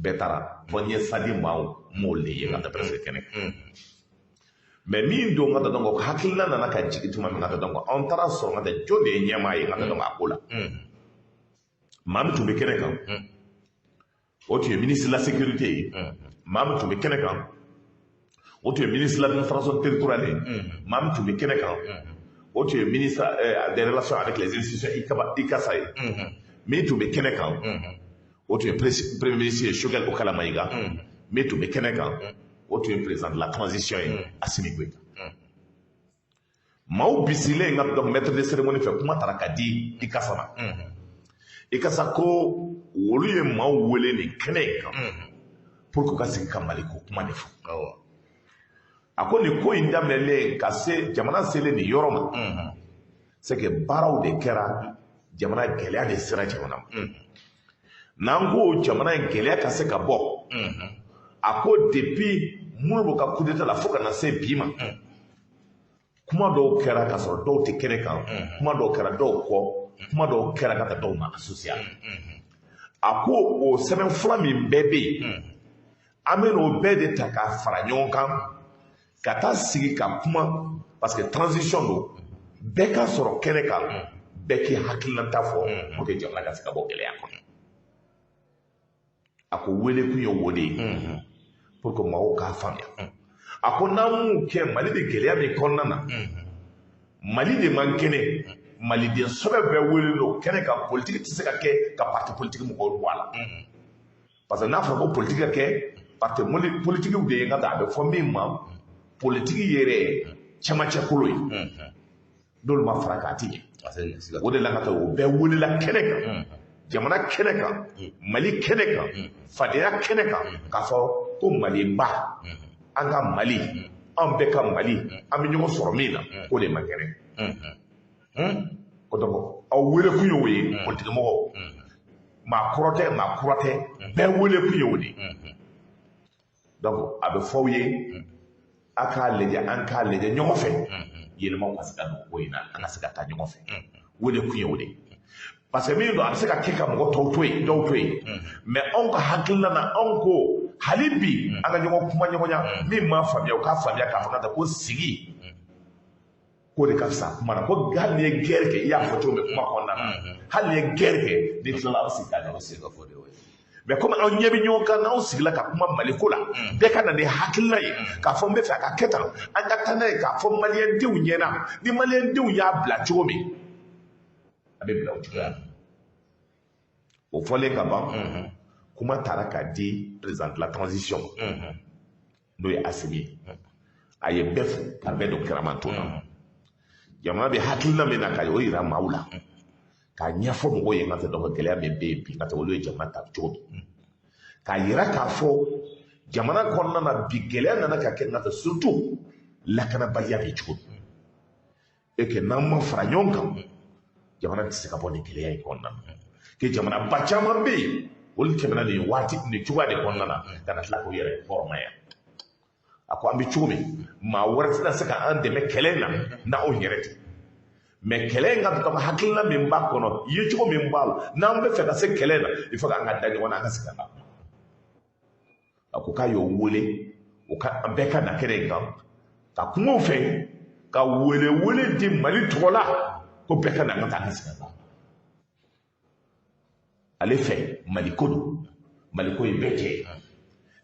Bɛɛ taara fɔ n ye sadi maaw m'olu de ye ka taa presque kɛnɛ kan. Mais min don ka taa, donc hakilina nana ka jigin tuma min ka taa, donc anw taara sɔrɔ ka taa jɔn de ye ɲɛmaa ye ka taa, donc a ko la. Maa min tun bɛ kɛnɛ kan, o tun ye ministre de la sécurité ye. Maa min tun bɛ kɛnɛ kan, o tun ye ministre de l'administration territoriale ye. Maa min tun bɛ kɛnɛ kan, o tun ye ministre des relations avec les institutions ICASA ye. Min tun bɛ kɛnɛ kan, o tun ye premier ministre ye Choguel Kokalla Maïga. Min tun bɛ kɛnɛ kan, o tun ye président de la transition ye Assimi Goïta. Maaw bisilen ka donc maître de cérémonie fɛ, kuma taara ka di ICASA ma. ICASA ko olu ye maaw wele nin kɛnɛ in kan pour que u ka sigi ka Mali ko kuma de fɔ. A ko nin ko in daminɛlen ka se jamana selen nin yɔrɔ ma, c'est que baaraw de kɛra, jamana gɛlɛya de sera jamana ma. N'an ko jamana in gɛlɛya ka se ka bɔ, a ko depuis minnu bɛ ka coup d'état la fo ka na se bi ma, kuma dɔw kɛra ka sɔrɔ dɔw tɛ kɛnɛ kan, kuma dɔw kɛra dɔw kɔ, kuma dɔw kɛra ka taa dɔw ma associé. A ko o sɛbɛn fura min bɛɛ bɛ yen, an bɛ n'o bɛɛ de ta k'a fara ɲɔgɔn kan ka taa sigi ka kuma, parce que transition don, bɛɛ ka sɔrɔ kɛnɛ kan, bɛɛ k'i hakilinata fɔ pour que jamana ka se ka bɔ gɛlɛya kɔnɔ. A ko wele kun ye o de ye pour que maaw k'a faamuya. A ko n'an m'o kɛ, Mali bɛ gɛlɛya min kɔnɔna na, Mali de man kɛnɛ, maliden sɛbɛ bɛɛ wele don kɛnɛ kan, politique tɛ se ka kɛ ka parti politique mɔgɔw bɔ a la. Parce que n'a fɔra ko politique ka kɛ, parti politique de ye ka taa, a bɛ fɔ min ma politique yɛrɛ cɛmancɛ kolo ye. N'olu ma fara k'a ti ɲɛ. O de la ka taa o bɛɛ welela kɛnɛ kan, jamana kɛnɛ kan, Mali kɛnɛ kan, fadenya kɛnɛ kan, k'a fɔ ko Maliba, an ka Mali, an bɛɛ ka Mali, an bɛ ɲɔgɔn sɔrɔ min na, k'o de man kɛnɛ. Ko donc aw wele kun ye o ye, politikimɔgɔw, maa kɔrɔ tɛ, maa kura tɛ, bɛɛ wele kun ye o de ye. Donc a bɛ fɔ aw ye a k'a lajɛ, an k'a lajɛ ɲɔgɔn fɛ, yɛlɛmaw ka se ka don ko in na, an ka se ka taa ɲɔgɔn fɛ. O de kun ye o de ye, parce que min don, a bɛ se ka kɛ ka mɔgɔ tɔw to yen, dɔw to yen, mais anw ka hakilina na, anw ko hali bi an ka ɲɔgɔn kuma ɲɔgɔnya. Min m'a faamuya, o k'a faamuya k'a fɔ ka taa ko sigi k'o de ka fisa kuma na, ko hali n'i ye guerre kɛ, i y'a fɔ cogo min kuma kɔnɔna na, hali n'i ye guerre kɛ, n'i tilala, aw bɛ sigi ka ɲɔgɔn sigi ka fɔ de o ye. Mais komi anw ɲɛ bɛ ɲɔgɔn kan, n'anw sigila ka kuma Maliko la, bɛɛ ka na ni hakilina ye k'a fɔ n bɛ fɛ a ka kɛ tan, an ka taa n'a ye k'a fɔ maliyɛndenw ɲɛna. Ni maliyɛndenw y'a bila cogo min, a bɛ bila o cogoya la. O fɔlen ka ban, kuma taara k'a di président de la transition ma, n'o ye Assimi ye. A ye bɛɛ fo ka bɛɛ don kiramanto na. Jamana bɛ hakilina min na, ka o yira maaw la, k'a ɲɛfɔ mɔgɔw ye, n ka tɛ dɔn gɛlɛya min bɛ yen bi, n ka tɛ olu ye jamana ta cogo min, k'a yira k'a fɔ jamana kɔnɔna na bi gɛlɛya nana ka kɛ, n ka tɛ surtout lakanabaliya bɛ cogo min, et que n'an ma fara ɲɔgɔn kan, jamana tɛ se ka bɔ nin gɛlɛya in kɔnɔna na. Que jamanaba caman bɛ yen, olu tɛmɛna nin waati nin cogoya de kɔnɔna na ka na tila k'u yɛrɛ hɔrɔnya. A ko an bɛ cogo min, maa wɛrɛ tɛna se ka an dɛmɛ kɛlɛ in na n'anw yɛrɛ tɛ. Mais kɛlɛ in ka dɔgɔ, hakilina min b'a kɔnɔ, yecogo min b'a la, n'an bɛ fɛ ka se kɛlɛ in na, il faut k'an ka da ɲɔgɔn na, an ka sigi an ka kuma. A ko k'a y'o wele, o ka an bɛɛ ka na kɛnɛ in kan ka kuma o fɛ, ka wele wele di Mali tɔgɔ la ko bɛɛ ka na, an ka taa, an ka sigi an ka kuma. Ale fɛ, Maliko don, Maliko ye bɛɛ jɛ ye.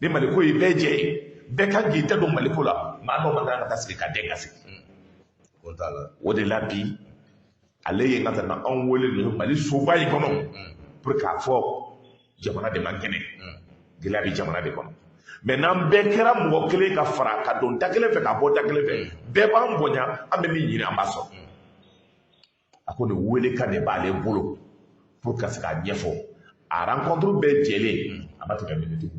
Ni Maliko ye bɛɛ jɛ ye, bɛɛ kan k'i da don Maliko la. Maa dɔw man kan ka taa sigi ka den ka sigi. Ko t'a la. O de la bi, ale ye ka na anw wele nin Mali soba in kɔnɔ pour k'a fɔ jamana de man kɛnɛ, gɛlɛya bɛ jamana de kɔnɔ. Mais n'an bɛɛ kɛra mɔgɔ kelen ka fara ka don da kelen fɛ ka bɔ da kelen fɛ, bɛɛ b'an bonya, an bɛ min ɲini, an b'a sɔrɔ. A ko nin welekan de b'ale bolo pour ka se k'a ɲɛfɔ. A rencontre bɛɛ jɛlen, a ma tɛmɛ miniti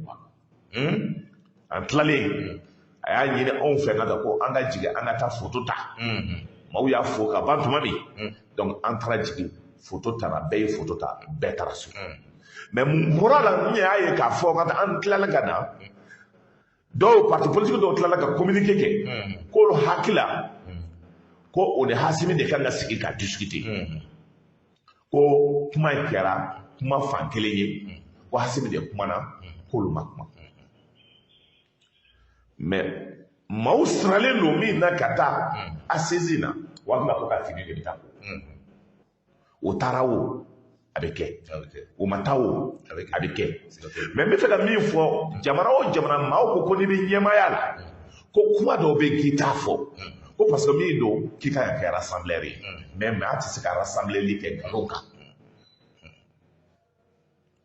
20. An tilalen, a y'a ɲini anw fɛ ka taa ko an ka jigin, an ka taa photo ta. Maaw y'a fo ka ban tuma min, donc an taara jigin, photo tara, bɛɛ ye photo ta, bɛɛ taara so. Mais mun bɔra la? N y'a ye k'a fɔ ka taa, an tilala ka na, dɔw parti politique dɔw tilala ka communiqué kɛ k'olu hakili la ko o ni Assimi de kan ka sigi ka discuter, ko kuma in kɛra kuma fan kelen ye, ko Assimi de kumana, k'olu ma kuma. Mais maaw siralen don min na ka taa assise na, walima ko ka fini de bɛ taa ko o taara, o a bɛ kɛ, o ma taa, o a bɛ kɛ. Mais n bɛ fɛ ka min fɔ, jamana o jamana, maaw ko ko n'i bɛ ɲɛmaaya la, ko kuma dɔw bɛ yen k'i t'a fɔ, ko parce que min don, k'i ka kan kɛ rassembleur ye. Mais maa tɛ se ka rassembler kɛ nkalon kan.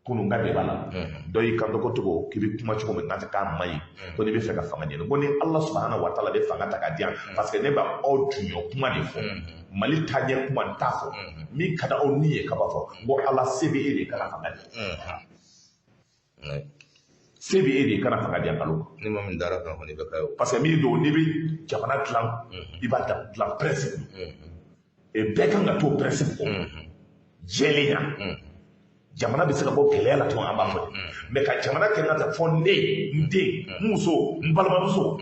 Kunun ka débat la, dɔ y'i kanto ko cogo k'i bɛ kuma cogo min n'a tɛ k'a man ɲi, ko n'i bɛ fɛ ka fanga ɲini, ko ni Ala subahana wa taala bɛ fanga ta k'a di yan, parce que ne b'aw duɲɔ kuma de fɔ, Mali taaɲɛ kuma n t'a fɔ, min ka di aw ni ye ka b'a fɔ n ko Ala se bɛ e de ye kana fanga di, se bɛ e de ye kana fanga di yan nkalon kan. Ni maa min dara kan kɔni, i bɛ k'a ye o. Parce que min don, n'i bɛ jamana dilan, i b'a dilan principe, et bɛɛ kan ka t'o principe kɔ, jɛlenya. Jamana bɛ se ka bɔ gɛlɛya la cogo min, an b'a fɔ ten. Mais ka jamana kɛ n ka taa fɔ ne, n den, n muso, n balimamuso,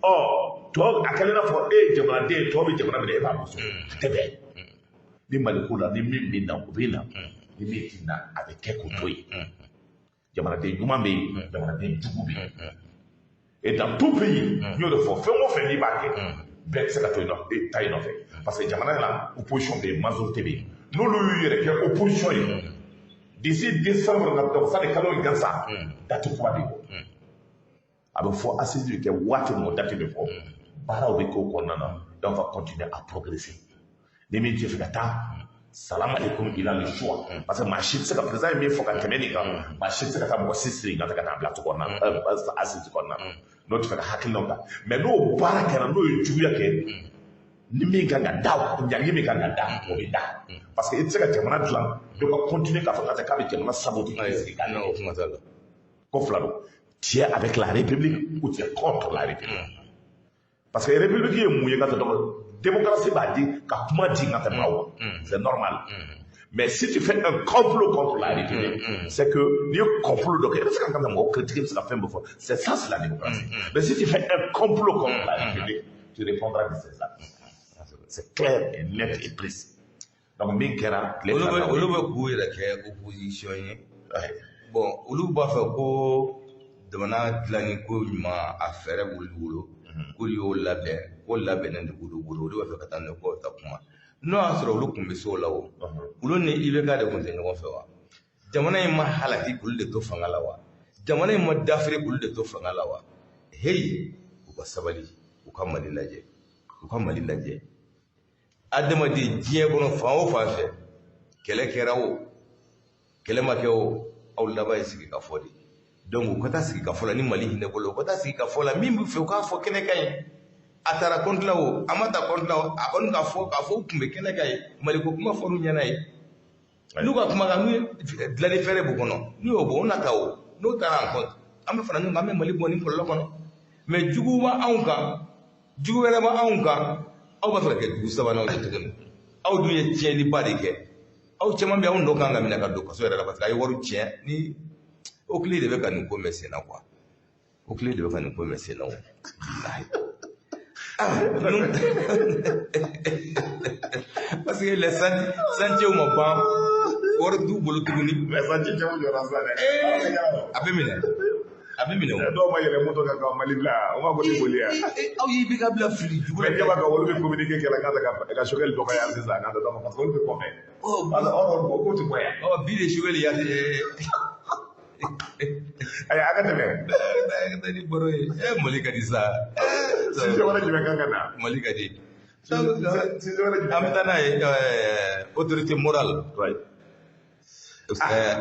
ɔ tɔ a kɛlen n'a fɔ e ye jamanaden, tɔ bɛ jamana minɛ, e b'a muso, a tɛ bɛn. Ni Maliko la, ni min bɛ na, o bɛ na, ni min ti na, a bɛ kɛ k'o to yen. Jamanaden ɲuman bɛ yen, jamanaden jugu bɛ yen, et dans tout pays, n y'o de fɔ, fɛn o fɛn n'i b'a kɛ, bɛɛ tɛ se ka to yen nɔ, e ta yen nɔfɛ, parce que jamana la, opposition bɛ yen, majorité bɛ yen. N'olu y'u yɛrɛ kɛ opposition ye, d'ici décembre, ka donc sani kalo in ka sa, date kura bɛ bɔ, a bɛ fɔ assise bɛ kɛ waati min, o date bɛ fɔ, baaraw bɛ k'o kɔnɔna na. Donc on va continuer à progresser. Ni min tɛ fɛ ka taa, salam alaikum, il a le choix, parce que maa si tɛ se ka président ye min fɔ ka tɛmɛ nin kan, maa si tɛ se ka taa mɔgɔ si siri ka taa bila kɔnɔna na, assise kɔnɔna na, n'o tɛ fɛ ka hakilinaw ta. Mais n'o baara kɛra, n'o ye juguya kɛ, ni min kan ka da, ɲangi min kan ka da, o bɛ da, parce que i tɛ se ka jamana dilan, dɔ ka continuer k'a fɔ k'a bɛ jamana saboter k'i sigi k'a Non, o kuma t'a la. Ko fila don: tu es avec la République ou tu es contre la République. Parce que République ye mun ye? Ka tɛ dɔn, démocratie b'a di ka kuma di ka tɛmɛ aw ma, c'est normal. Mais si tu fais un complot contre la République, c'est que n'i ye complot dɔ kɛ, i bɛ se ka kan ka mɔgɔ critiquer, i bɛ se ka fɛn bɛɛ fɔ. C'est ça, c'est la démocratie. Mais si tu fais un complot contre la République, tu répondras de ces actes. C'est clair et net et précis. Donc min kɛra tile Olu fila bɛ na, o olu ye. bɛ k'u yɛrɛ kɛ opposition ye. Ouais. Bon, olu b'a fɛ ko jamana dilanni ko ɲuman, a fɛɛrɛ b'olu bolo, k'olu y'o labɛn, ko labɛnnen de b'olu bolo. Olu b'a fɛ ka taa n'o ko ta kuma. N'o y'a sɔrɔ olu tun bɛ se o la o, olu ni IBK de tun tɛ ɲɔgɔn fɛ wa? Jamana in ma halaki k'olu de to fanga la wa? Jamana in ma dafiri k'olu de to fanga la wa? Heyi, u ka sabali, u ka Mali lajɛ, u ka Mali lajɛ. Adamaden, diɲɛ kɔnɔ, fan o fan fɛ, kɛlɛ kɛra o, kɛlɛ ma kɛ o, aw laban ye sigi ka fɔ de. Donc u ka taa sigi ka fɔ la ni Mali hinɛ bolo, u ka taa sigi ka fɔ la. Min bɛ fɛ, u k'a fɔ kɛnɛ kan ye. A taara compte la o, a ma ta compte la o, a kɔni k'a fɔ, k'a fɔ u tun bɛ kɛnɛ kan ye, Mali ko kuma fɔr'u ɲɛna ye. N'u ka kuma kan, n'u ye dilanni fɛɛrɛ b'u kɔnɔ, n'u y'o bɔ, o na ta o, n'o taara en compte, an bɛ fara ɲɔgɔn kan, an bɛ Mali bɔ nin kɔlɔlɔ kɔnɔ. Mais jugu ma anw kan, jugu wɛrɛ ma anw kan, aw b'a fɛ ka kɛ jugu sabanan ye tuguni. Aw dun ye tiɲɛniba de kɛ. Aw caman bɛ, aw nɔ kan ka minɛ ka don kaso yɛrɛ la, parce que a ye wari tiɲɛ. Ni o tile de bɛ ka nin ko mɛn sen na quoi, o tile de bɛ ka nin ko mɛn sen na o. Walahi. Ah, parce que les chantiers ma ban, wari t'u bolo tuguni. Mais chantier caman jɔra sisan dɛ. A bɛ minɛ, a bɛ minɛ o. Dɔw ma yɛlɛ moto kan ka Mali bila, o ma ko ni boli ya. Aw ye IBK bila fili jugu la. Mais ɲɛ b'a kan, olu bɛ communiqué kɛ la k'a tɛ ka Choguel dɔgɔya sisan, k'a tɛ dɔn parce que olu bɛ kɔfɛ. Parce que or ko tɛ bɔ yan. Ɔ, bi de Choguel ya. Ayi, a ka tɛmɛ. Ka taa ni baro ye. Mali ka di sa. Sujet wɛrɛ jumɛn kan ka na? Mali ka di. Sujet wɛrɛ jumɛn? An bɛ taa n'a ye autorité morale.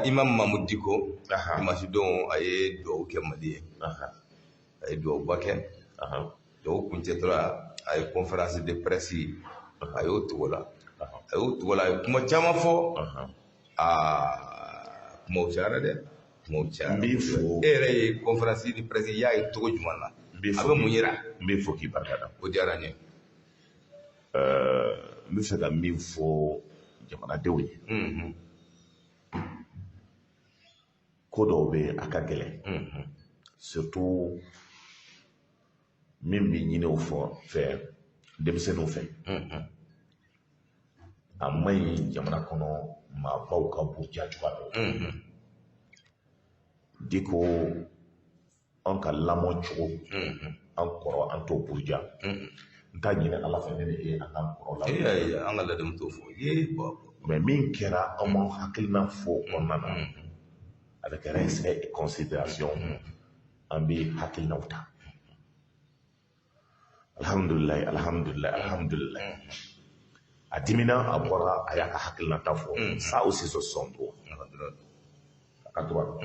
Imam Mahmoud Dicko, dimanche don, a ye dugawu kɛ Mali ye. A ye dugawuba kɛ. Dugawu kuncɛtɔla, a ye conférence de presse, a y'o togo la. A y'o togo la, a ye kuma caman fɔ. Aa, kumaw cayara dɛ. Kumaw cayara. N b'i fo. E yɛrɛ ye conférence de presse, i y'a ye cogo jumɛn na? N b'i A fo. bɛ mun yira? N b'i fo k'i barika da. O diyara n ye. N bɛ fɛ ka min fɔ jamanadenw ye, ko dɔw bɛ yen, a ka gɛlɛn, surtout min bɛ ɲini o fɛ denmisɛnninw fɛ. A man ɲi jamana kɔnɔ maabaw ka buruja cogoya dɔw la. Diko, an ka lamɔ cogo, an kɔrɔ, an t'o buruja. N t'a ɲini Ala fɛ ne ni e an k'an kɔrɔ lamɔ. Ee, an ka ladamu t'o fɔ. Ye bɔn. Mais min kɛra, an m'an hakilina fɔ o kɔnɔna na avec respect et considération, an bɛ hakilinaw ta. Alhamdulilayi, alhamdulilayi, alhamdulilayi. A dimina, a bɔra, a y'a ka hakilinata fɔ. Ça aussi, c'est son droit, a ka droit don,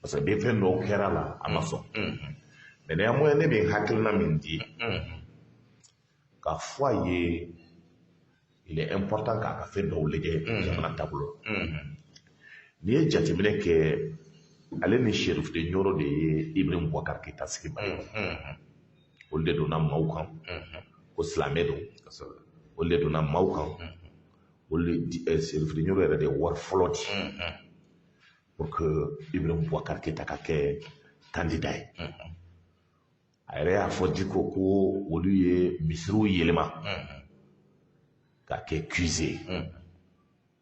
parce que den fɛn dɔw kɛra la, a ma sɔn. Mais néanmoins, ne bɛ hakilina min di k'a fɔ a ye, il est important k'a ka fɛn dɔw lajɛ jamana taabolo la. N'i ye jateminɛ kɛ, ale ni Chérif de Nioro de ye Ibrahim Boubacar Keïta sigi Mali kɔnɔ. Olu de donna maaw kan ko silamɛ don. Olu de donna maaw kan, olu de Chérif de Nioro yɛrɛ de ye wari fɔlɔ di pour que Ibrahim Boubacar Keïta ka kɛ candidat ye. A yɛrɛ y'a fɔ Diko ko olu ye misiriw yɛlɛma ka kɛ QG ye.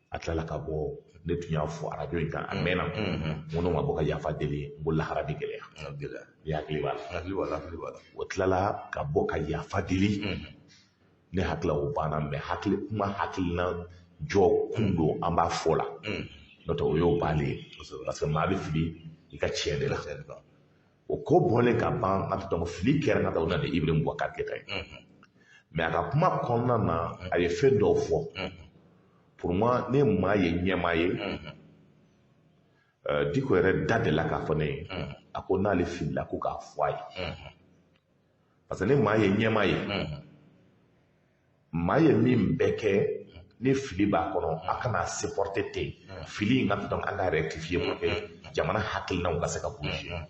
A tilala ka bɔ, ne tun y'a fɔ arajo in kan a mɛnna, n ko n'o ma bɔ ka yafa deli, n ko lahara bɛ gɛlɛya. I hakili b'a la? Hakili b'a la, hakili b'a la. O tilala ka bɔ ka yafa deli. Ne hakili la, o banna. Mais hakili kuma, hakilina jɔ kun don, an b'a fɔ la, n'o tɛ o y'o bannen ye, parce que maa bɛ fili i ka tiɲɛ de la. O ko bɔlen ka ban, an tɛ dɔn fili kɛra ka taa o nana Ibrahim Boubacar Keïta ye. Mais a ka kuma kɔnɔna na, a ye fɛn dɔw fɔ. Pour moi, ne maa ye ɲɛmaa ye, Diko yɛrɛ da delila k'a fɔ ne ye, a ko n'ale filila, ko k'a fɔ a ye, parce que ne maa ye ɲɛmaa ye, maa ye min bɛɛ kɛ ni fili b'a kɔnɔ, a kana supporter ten fili in ka dɔn, an ka rectifier pour que jamana hakilinaw ka se ka bouger.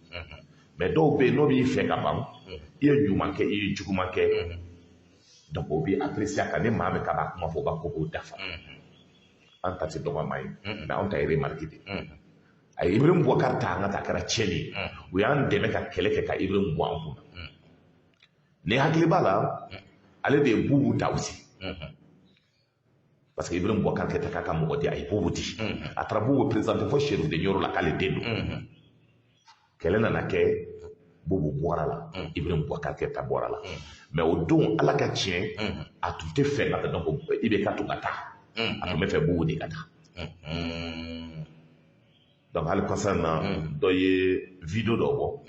Mais dɔw bɛ yen, n'o b'i fɛ ka ban, i ye ɲuman kɛ, i ye juguman kɛ, donc o b'i apprécier a kan. Ni maa min ka b'a kuma fɔ, o b'a ko k'o dafa. An ta tɛ dɔgɔma ye, mais anw ta ye remarque de. A ye Ibrahim Boubacar ta, an ka ta a kɛra tiɲɛni ye. U y'an dɛmɛ ka kɛlɛ kɛ ka Ibrahim bɔ an kunna. Ni hakili b'a la, ale de ye Boubou ta aussi. Parce que Ibrahim Boubacar Keïta k'a ka mɔgɔ di, a ye Boubou di. A taara Boubou présenté fo Chérif de Nioro la k'ale den don. Kɛlɛ nana kɛ, Boubou bɔra la, Ibrahim Boubacar Keïta bɔra la. Mais o don, Ala ka tiɲɛ, a tun tɛ fɛ ka donc IBK tun ka taa. A tun bɛ fɛ Boubou de ka taa. Donc hali kɔsa in na, dɔ ye vidéo dɔ bɔ.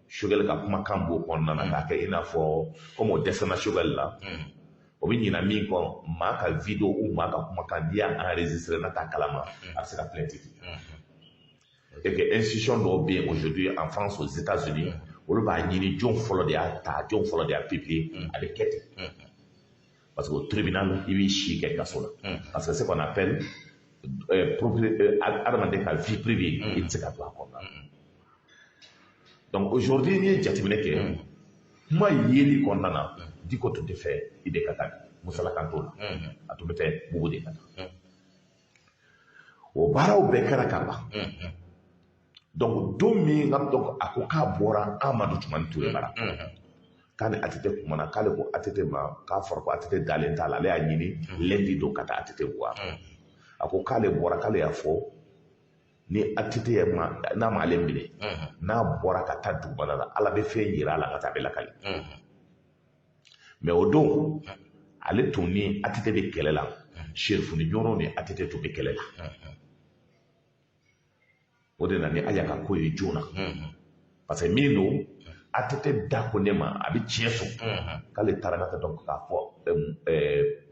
Choguel ka kumakan b'o kɔnɔna na k'a kɛ i n'a fɔ comme o dɛsɛra Choguel la. O bɛ ɲina min kɔ, maa ka vidéo ou maa ka kumakan, n'i y'a enregistré n'a t'a kalama, a bɛ se ka plainte kɛ. Et que institution dɔw bɛ yen aujourd'hui en France, aux États-Unis, olu b'a ɲini jɔn fɔlɔ de y'a ta, jɔn fɔlɔ de y'a publier, a bɛ kɛ ten. Parce que au tribunal, i b'i si kɛ kaso la. Parce que ce qu'on appelle adamaden ka vie privée, i tɛ se ka don a kɔnɔna na. Donc aujourd'hui, n'i ye jateminɛ kɛ, kuma yeli kɔnɔna na, Diko tun tɛ fɛ IBK ka taa, musalakan t'o la. A tun bɛ fɛ Boubou de ka taa. O baaraw bɛɛ kɛra ka ban. Donc don min ka donc a ko k'a bɔra Amadou Toumani Touré mara, k'a ni ATT kumana, k'ale ko ATT ma k'a fɔra ko ATT dalen t'a la, ale y'a ɲini lundi don ka taa ATT voir. A ko k'ale bɔra, k'ale y'a fɔ ni ATT ye ma n'a m'ale minɛ, n'a bɔra ka taa dugumana la, Ala bɛ fɛn yira a la ka taa a bɛ lakali. Mais o don, ale tun ni ATT bɛ kɛlɛ la, Chérif ni Nioro ni ATT tun bɛ kɛlɛ la. O de nana ni Aya ka ko ye joona. Parce que min don, ATT da ko ne ma, a bɛ tiɲɛ sɔn k'ale taara ka taa donc k'a fɔ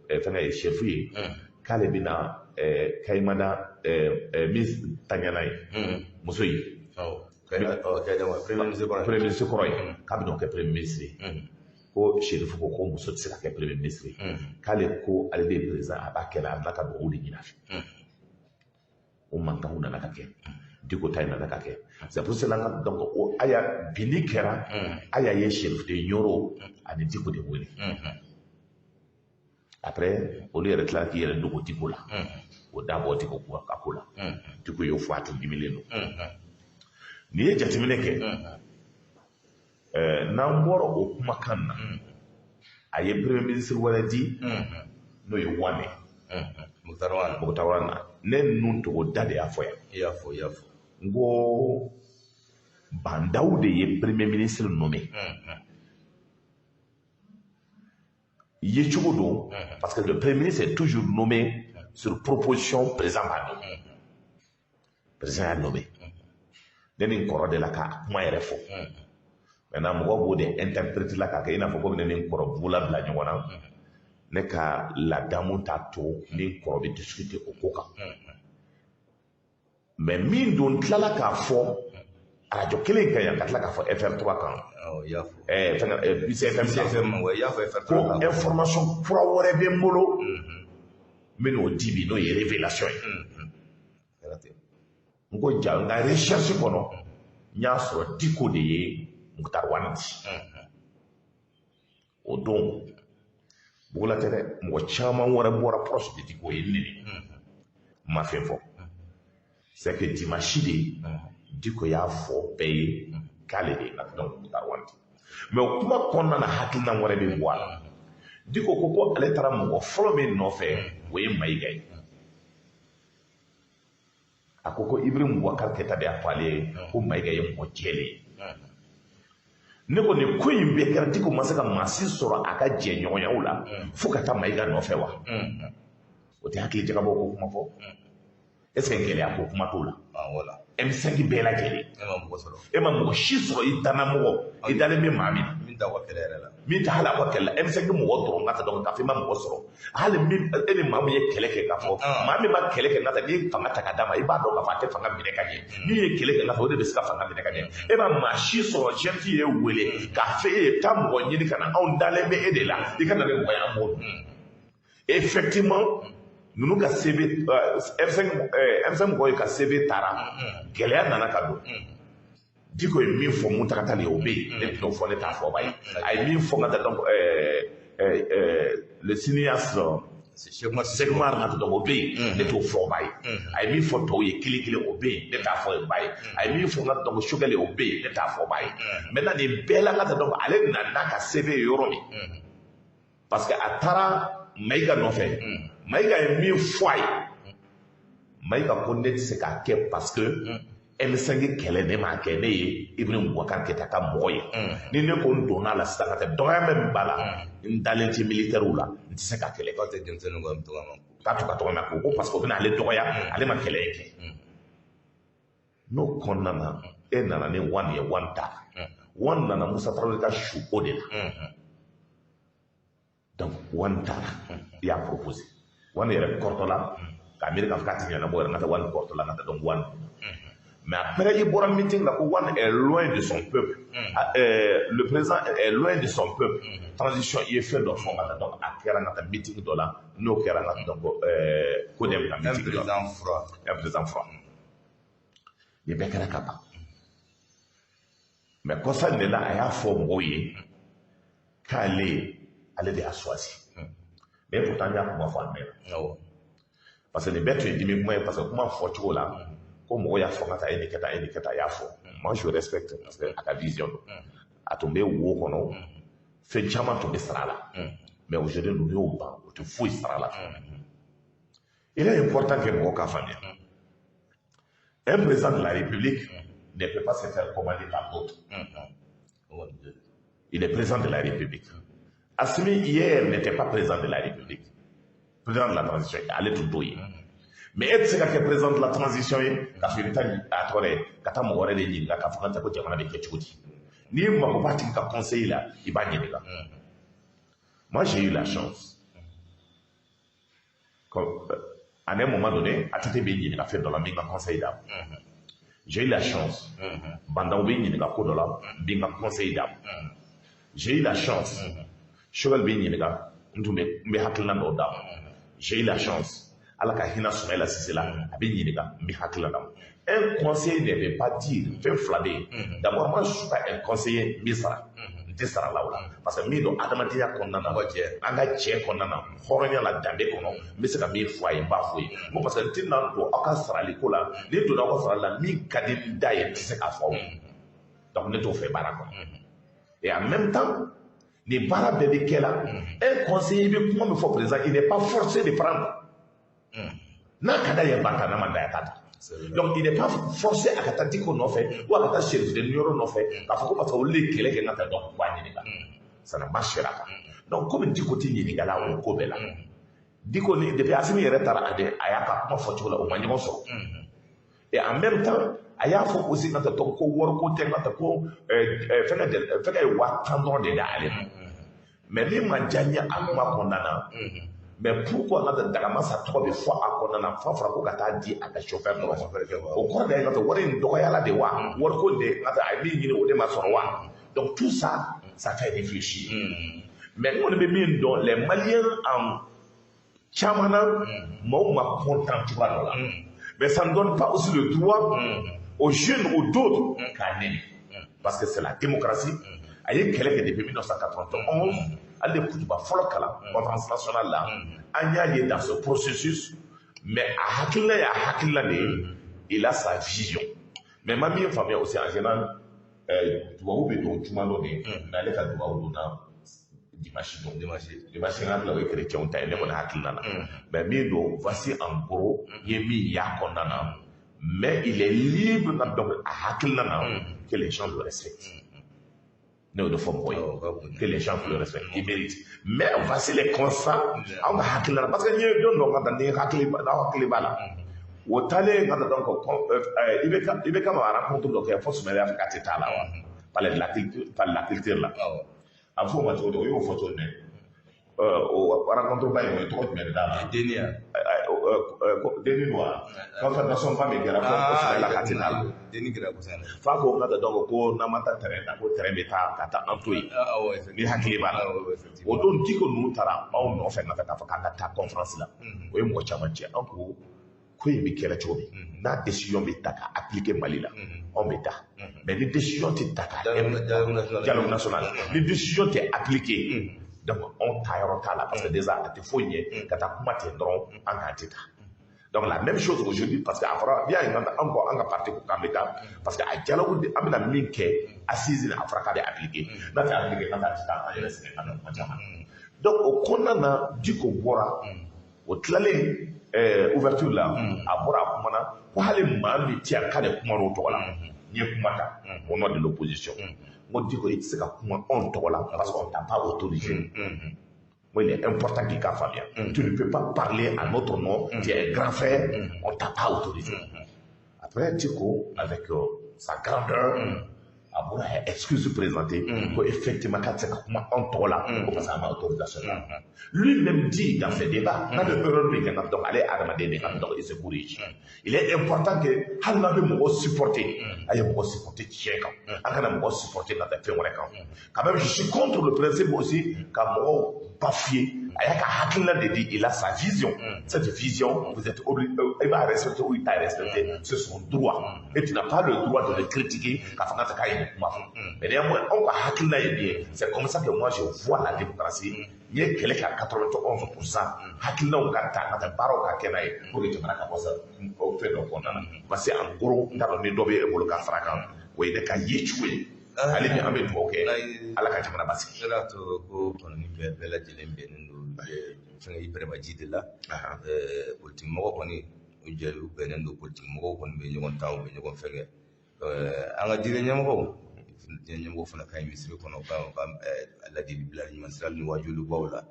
fɛngɛ ye, Chérif ye, k'ale bɛna Kayimada min taɲana ye, muso ye. Premier ministre kɔrɔ ye, k'a bɛna o kɛ premier ministre ye. Ko Chérif ko ko muso tɛ se ka kɛ premier ministre ye, k'ale ko ale de ye président, a b'a kɛ la, a bɛna ka dugawu de ɲini a fɛ. O mankanw nana ka kɛ, Diko ta in nana ka kɛ. C'est pour cela donc o Aya binni kɛra, Aya ye Chérif de Nioro ani Diko de wele. Après olu yɛrɛ tilala k'i yɛrɛ dogo Diko la, o da bɔ Diko ka ko la. Diko y'o fɔ, a tun dimilen don. N'i ye jateminɛ kɛ, n'an bɔra o kumakan na, a ye premier ministre wɛrɛ di, n'o ye Wane. Moctar Ouane. Moctar Ouane, ne ninnu togo da de y'a fɔ yan. I y'a fɔ, i y'a fɔ. N ko Bah N'Daw de ye premier ministre nommé. Ye cogo don, parce que le premier ministre est toujours nommé sur proposition président b'a nommé. Président y'a nommé. Ne ni n kɔrɔ de la k'a kuma yɛrɛ fɔ. Maintenant mɔgɔw b'o de interpréter la k'a kɛ i n'a fɔ komi ne ni n kɔrɔ bugula bila ɲɔgɔn na. Ne ka ladamu t'a to ni n kɔrɔ bɛ discuter o ko kan. Mais min don, tilala k'a fɔ arajo kelen kan yan, ka tila k'a fɔ FR3 kan. I y'a fɔ. Fɛngɛ BCFM kan. BCFM, ouais, i y'a fɔ FR3 Ko kan. information kura wɛrɛ bɛ n bolo, n bɛ n'o di bi, n'o ye révélation ye. Kɛra ten. N ko ja, n ka recherche kɔnɔ, n y'a sɔrɔ Diko de ye Moctar Ouane di. O don, Bugula tɛ dɛ, mɔgɔ caman wɛrɛ bɔra proche de Diko ye n neni. N ma fɛn fɔ. C'est que dimanche de, Diko y'a fɔ bɛɛ ye k'ale de ye donc Moctar Ouane di. Mais o kuma kɔnɔna na, hakilina wɛrɛ bɛ bɔ a la. Diko ko ko ale taara mɔgɔ fɔlɔ min nɔfɛ, o ye Mayiga ye. A ko ko Ibrahim Boubacar Keïta de y'a fɔ ale ye ko Mayiga ye mɔgɔ jɛlen ye. Ne ko nin ko in bɛɛ kɛra, Diko ma se ka maa si sɔrɔ a ka jɛɲɔgɔnyaw la fo ka taa Mayiga nɔfɛ wa? O tɛ hakili jagabɔ ko kuma fɔ. Est ce que gɛlɛya ko kuma t'o la? Ah, voilà. M5 bɛɛ lajɛlen. E ma mɔgɔ sɔrɔ. E ma mɔgɔ si sɔrɔ, i dannamɔgɔ, i dalen bɛ maa min na. Min t'aw ka kɛlɛ yɛrɛ la. Min tɛ hali aw ka kɛlɛ la, M5 mɔgɔ dɔrɔn ka ta dɔn k'a fɔ i ma mɔgɔ sɔrɔ. Hali min e ni maa min ye kɛlɛ kɛ k'a fɔ, maa min ma kɛlɛ kɛ n'a ta, n'i ye fanga ta ka d'a ma, i b'a dɔn k'a fɔ a tɛ fanga minɛ ka ɲɛ. Min ye kɛlɛ kɛ n'a fɔ, o de bɛ se ka fanga minɛ ka ɲɛ. E ma maa si sɔrɔ, chef ye wele k'a fɔ e ye taa mɔgɔ ɲini ka na, anw dalen bɛ e de la, i ka na ni mɔgɔ ye, an b'o dɔn. Effectivement, ninnu ka CV, M5, M5 mɔgɔw ye ka CV taara, gɛlɛya nana ka don. Diko ye min fɔ Mountaga Tall ye, o bɛ yen, ne tɛn'o fɔ, ne t'a fɔ ba ye. A ye min fɔ ka taa donc le cinéaste Cheikh Oumar nka donc o bɛ yen, ne t'o fɔ ba ye. A ye min fɔ tɔw ye kelen kelen, o bɛ yen, ne t'a fɔ ba ye. A ye min fɔ nka donc Choguel, o bɛ yen, ne t'a fɔ ba ye. Maintenant, nin bɛɛ la, nka donc ale nana n'a ka CV ye yɔrɔ min, parce que a taara Mayiga nɔfɛ, Mayiga ye min fɔ a ye, Mayiga ko ne tɛ se k'a kɛ parce que M5 kɛlɛ ne m'a kɛ, ne ye Ibrahim Boubacar Keïta ka mɔgɔ ye. Ni ne ko n donna la sisan ka tɛ dɔgɔya min b'a la, n dalen tɛ militaires la, n tɛ se ka kɛlɛ kɛ. K'a tɛ denmisɛnninw ka dɔgɔya. K'a to ka dɔgɔya ko parce que o bɛna ale dɔgɔya, ale ma kɛlɛ in kɛ. N'o kɔnɔna na, e nana ni Wane ye, Wane ta Wane nana Musa Tarawele ka su o de la. Donc Wane taara, i y'a proposé, Wane yɛrɛ kɔrɔtɔla k'a miiri k'a fɔ k'a tɛ ɲɛnabɔ yɛrɛ, n ka taa Wane kɔrɔtɔla ka taa. Donc Wane, mais après, il bɔra meeting la ko Wane est loin de son peuple. Le président est loin de son peuple. Transition, i ye fɛn dɔ fɔ ka taa. Donc a kɛra ka taa meeting dɔ la, n'o kɛra ka donc CODEM ka Un meeting dɔ la. président froid. Un président froid. Nin bɛɛ kɛra ka ban. Mais kɔsa in de la, a y'a fɔ mɔgɔw ye k'ale ale de y'a choisi. Mais pourtant, n y'a kuma fɔ a mɛnna. Parce que nin bɛɛ tun ye dimi kuma ye, parce que kuma fɔcogo la, ko mɔgɔw y'a fɔ ka taa, e nin kɛ tan, e nin kɛ tan, a y'a fɔ. Moi, je respecte, parce que a ka vision don. A tun bɛ wo kɔnɔ, fɛn caman tun bɛ sara a la. Mais aujourd'hui, ninnu y'o ban, o tɛ foyi sara la. Il est important que mɔgɔw k'a faamuya. Un président de la République ne peut pas se faire commander par d'autres. Il est président de la République. Assimi, hier, n'était pas président de la République. Président de la transition, ale tun t'o ye. Mais e tɛ se ka kɛ président de la transition ye k'a fɔ i bɛ taa a tɔgɔ dɛ, ka taa mɔgɔ wɛrɛ de ɲininka k'a fɔ ka ko jamana bɛ kɛ cogo di. N'i mago b'a tigi ka conseil la, i b'a ɲininka. Moi, j'ai eu la chance. Comme, à un moment donné, ATT bɛ ɲininka fɛn dɔ la, n bɛ n ka conseil d'a ma. J'ai eu la chance. Bah N'Daw bɛ ɲininka ko dɔ la, n bɛ n ka conseil d'a ma. J'ai eu la chance. Choguel bɛ ɲininka, n tun bɛ n bɛ hakilina dɔw d'a ma. J'ai eu la chance. Ala ka hinɛ Soumaïla Cissé la, a bɛ ɲininka, n bɛ hakilina d'a ma. Un conseiller ne veut pas dire fɛn fila bɛ yen. D'abord, moi, je suis pas un conseiller n bɛ sara. N tɛ sara la o la. Parce que min don adamadenya kɔnɔna na, an ka cɛ kɔnɔna na, hɔrɔnya la, danbe kɔnɔ, n bɛ se ka min fɔ a ye, n b'a fɔ ye. N ko parce que n tɛna don aw ka sarali ko la. Ni donna aw ka sarali la, min ka di n da ye, n tɛ se k'a fɔ aw ye. Donc ne t'o fɛ baara kɔnɔ. Et en même temps, nin baara bɛɛ bɛ kɛ la, un conseiller bɛ kuma min fɔ président, il n'est pas forcé de prendre. N'a ka d'a ye, ba ta, n'a ma d'a ye, a t'a ta. Donc il n'est pas forcé a ka taa Dicko nɔfɛ ou a ka taa Cherifuden Nioro nɔfɛ k'a fɔ ko parce que olu de ye kɛlɛ kɛ n ka taa, donc k'a ɲininka. Ça ne marchera pas. Donc komi Dicko tɛ ɲininka la o ko bɛɛ la. Dicko ni depuis Assimi yɛrɛ taara a de a y'a ka kuma fɔ cogo la, o ma ɲɔgɔn sɔrɔ. Et en même temps, a y'a fɔ aussi ka taa ko wariko tɛ, ka taa ko fɛngɛ ye 10 000 dɔrɔn de d'ale ma. Mais min ma diya n ye a kuma kɔnɔna na, mais pourquoi n ka Dagamasa tɔgɔ bɛ fɔ a kɔnɔna na, f'a fɔra ko ka taa di a ka chauffeur dɔrɔn ma? O kɔrɔ de ye ka taa wari in dɔgɔyala de wa, wariko de ka taa a ye min ɲini, o de ma sɔrɔ wa? Donc tout ça, ça fait réfléchir. Mais n kɔni bɛ min dɔn, les Maliens en caman na, maaw ma content cogoya dɔ la. Mais ça ne donne pas aussi le droit aux jeunes ou d'autres k'a nɛni, parce que c'est la démocratie. A ye kɛlɛ kɛ depuis 1991, ale de kutuba fɔlɔ kalan conférence nationale la. An y'a ye dans ce processus, mais a hakilina ye a hakilina de ye, il a sa vision. Mais ma min faamuya aussi, en général, tubabu bɛ don juma dɔ de, mais ale ka dubabu donna dimanche don. Dimanche. Dimanche, n hakili la, o ye chrétien ta ye, ne kɔni hakilina na. Mais min don, voici en gros n ye min y'a kɔnɔna na. Mais il est libre na, donc a hakilina na, que les gens le respectent. Ne y'o de fɔ mɔgɔ ye, que les gens le respectent, il mérite. Mais voici les constats anw ka hakilina na, parce que n ye don dɔ ka taa ni hakili, n'aw hakili b'a la, o taalen ka taa, donc i bɛ kama rencontre dɔ kɛ fo Soumaïla y'a fɔ k'a tɛ taa la wa, palais de la culture, palais de la culture la. A bɛ fɔ o ma cogo di? O y'o fɔ cogo jumɛn? O rencontre ba in, o ye tɔgɔ jumɛn de d'a ma? Deni ya. Deni don wa? Confédération ba min kɛra ko Soumaïla k'a tɛ taa la. Deni kɛra kosɛbɛ. F'a ko n ka taa, donc ko n'an ma taa terrain na, ko terrain bɛ taa ka taa an to yen. Ni hakili b'a la, o don Dicko ninnu taara anw nɔfɛ ka taa k'a fɔ k'an ka taa conférence la. O ye mɔgɔ caman cɛ. An ko ko in bɛ kɛra cogo min n'a décision bɛ ta ka appliquer Mali la, anw bɛ taa. Mais ni décision tɛ ta ka Dialogue national. Dialogue national, ni décision tɛ appliquer, Donc anw ta yɔrɔ t'a la, parce que déjà a tɛ foyi ɲɛ ka taa kuma ten dɔrɔn, an k'an tɛ taa. Donc la même chose aujourd'hui, parce que a fɔra bien an ko an ka parti ko k'an bɛ taa, parce que a dialogue an bɛna min kɛ assise la, a fɔra k'a bɛ appliquer. N'a tɛ appliquer, n'a tɛ taa, an yɛrɛ sɛgɛn ka na kuma caman. Donc o kɔnɔna na, Dicko bɔra, o tilalen ouverture la, a bɔra, a kumana ko hali maa min tɛ yan k'ale kuma n'o tɔgɔ la. N ye kuma ta au nom de l'opposition, n ko Dicko, i tɛ se ka kuma anw tɔgɔ la parce qu'on t'a pas autorisé. Moi, il est important qu'il k'a faamuya. Tu ne peux pas parler à notre nom, tu es un grand frère, on t'a pas autorisé. Après, Dicko, avec sa grandeur, a bɔra a excuse présentée ko effectivement k'a tɛ se ka kuma anw tɔgɔ la ko parce que a ma autorisation ta. Lui-même dit dans ses débats, n'a bɛ erreur min kɛ, donc ale ye adamaden de ye, donc il se corrige. Il est important que hali n'a bɛ mɔgɔ supporter, a ye mɔgɔ supporter tiɲɛ kan, an kana mɔgɔ supporter ka taa fɛn wɛrɛ kan. Quand même, je suis contre le principe aussi ka mɔgɔw bafouer. A y'a ka hakilina de di, il a sa vision. Cette vision, vous êtes obligé, il va respecter ou il t'a respecté, c'est son droit. Et tu n'as pas le droit de le critiquer k'a fɔ k'a tɛ k'a ye nin kuma fɔ. Mais néanmoins, anw ka hakilina ye min ye, c'est comme ça que moi je vois la démocratie. N ye kɛlɛ kɛ à 91%, hakilinaw ka ta ka taa baaraw ka kɛ n'a ye pour que jamana ka bɔ sa fɛn dɔ kɔnɔna na. Parce que en gros, n t'a dɔn ni dɔ bɛ e bolo ka fara kan, o ye ne ka ye cogo ye. Hali bi an bɛ dugawu kɛ Ala ka jamana basigi. Ne y'a to ko kɔnɔni bɛɛ lajɛlen bɛnnen don fɛngɛ Ibrahima ji de la. Politique mɔgɔ kɔni, u jɛ u bɛnnen don, politique mɔgɔw kɔni bɛ ɲɔgɔn ta, u bɛ ɲɔgɔn fɛngɛ. An ka diinɛ ɲɛmɔgɔw, diinɛ ɲɛmɔgɔw fana ka ɲi misiri kɔnɔ, u ka ladili bila ɲuman sira ni wajulibaw la.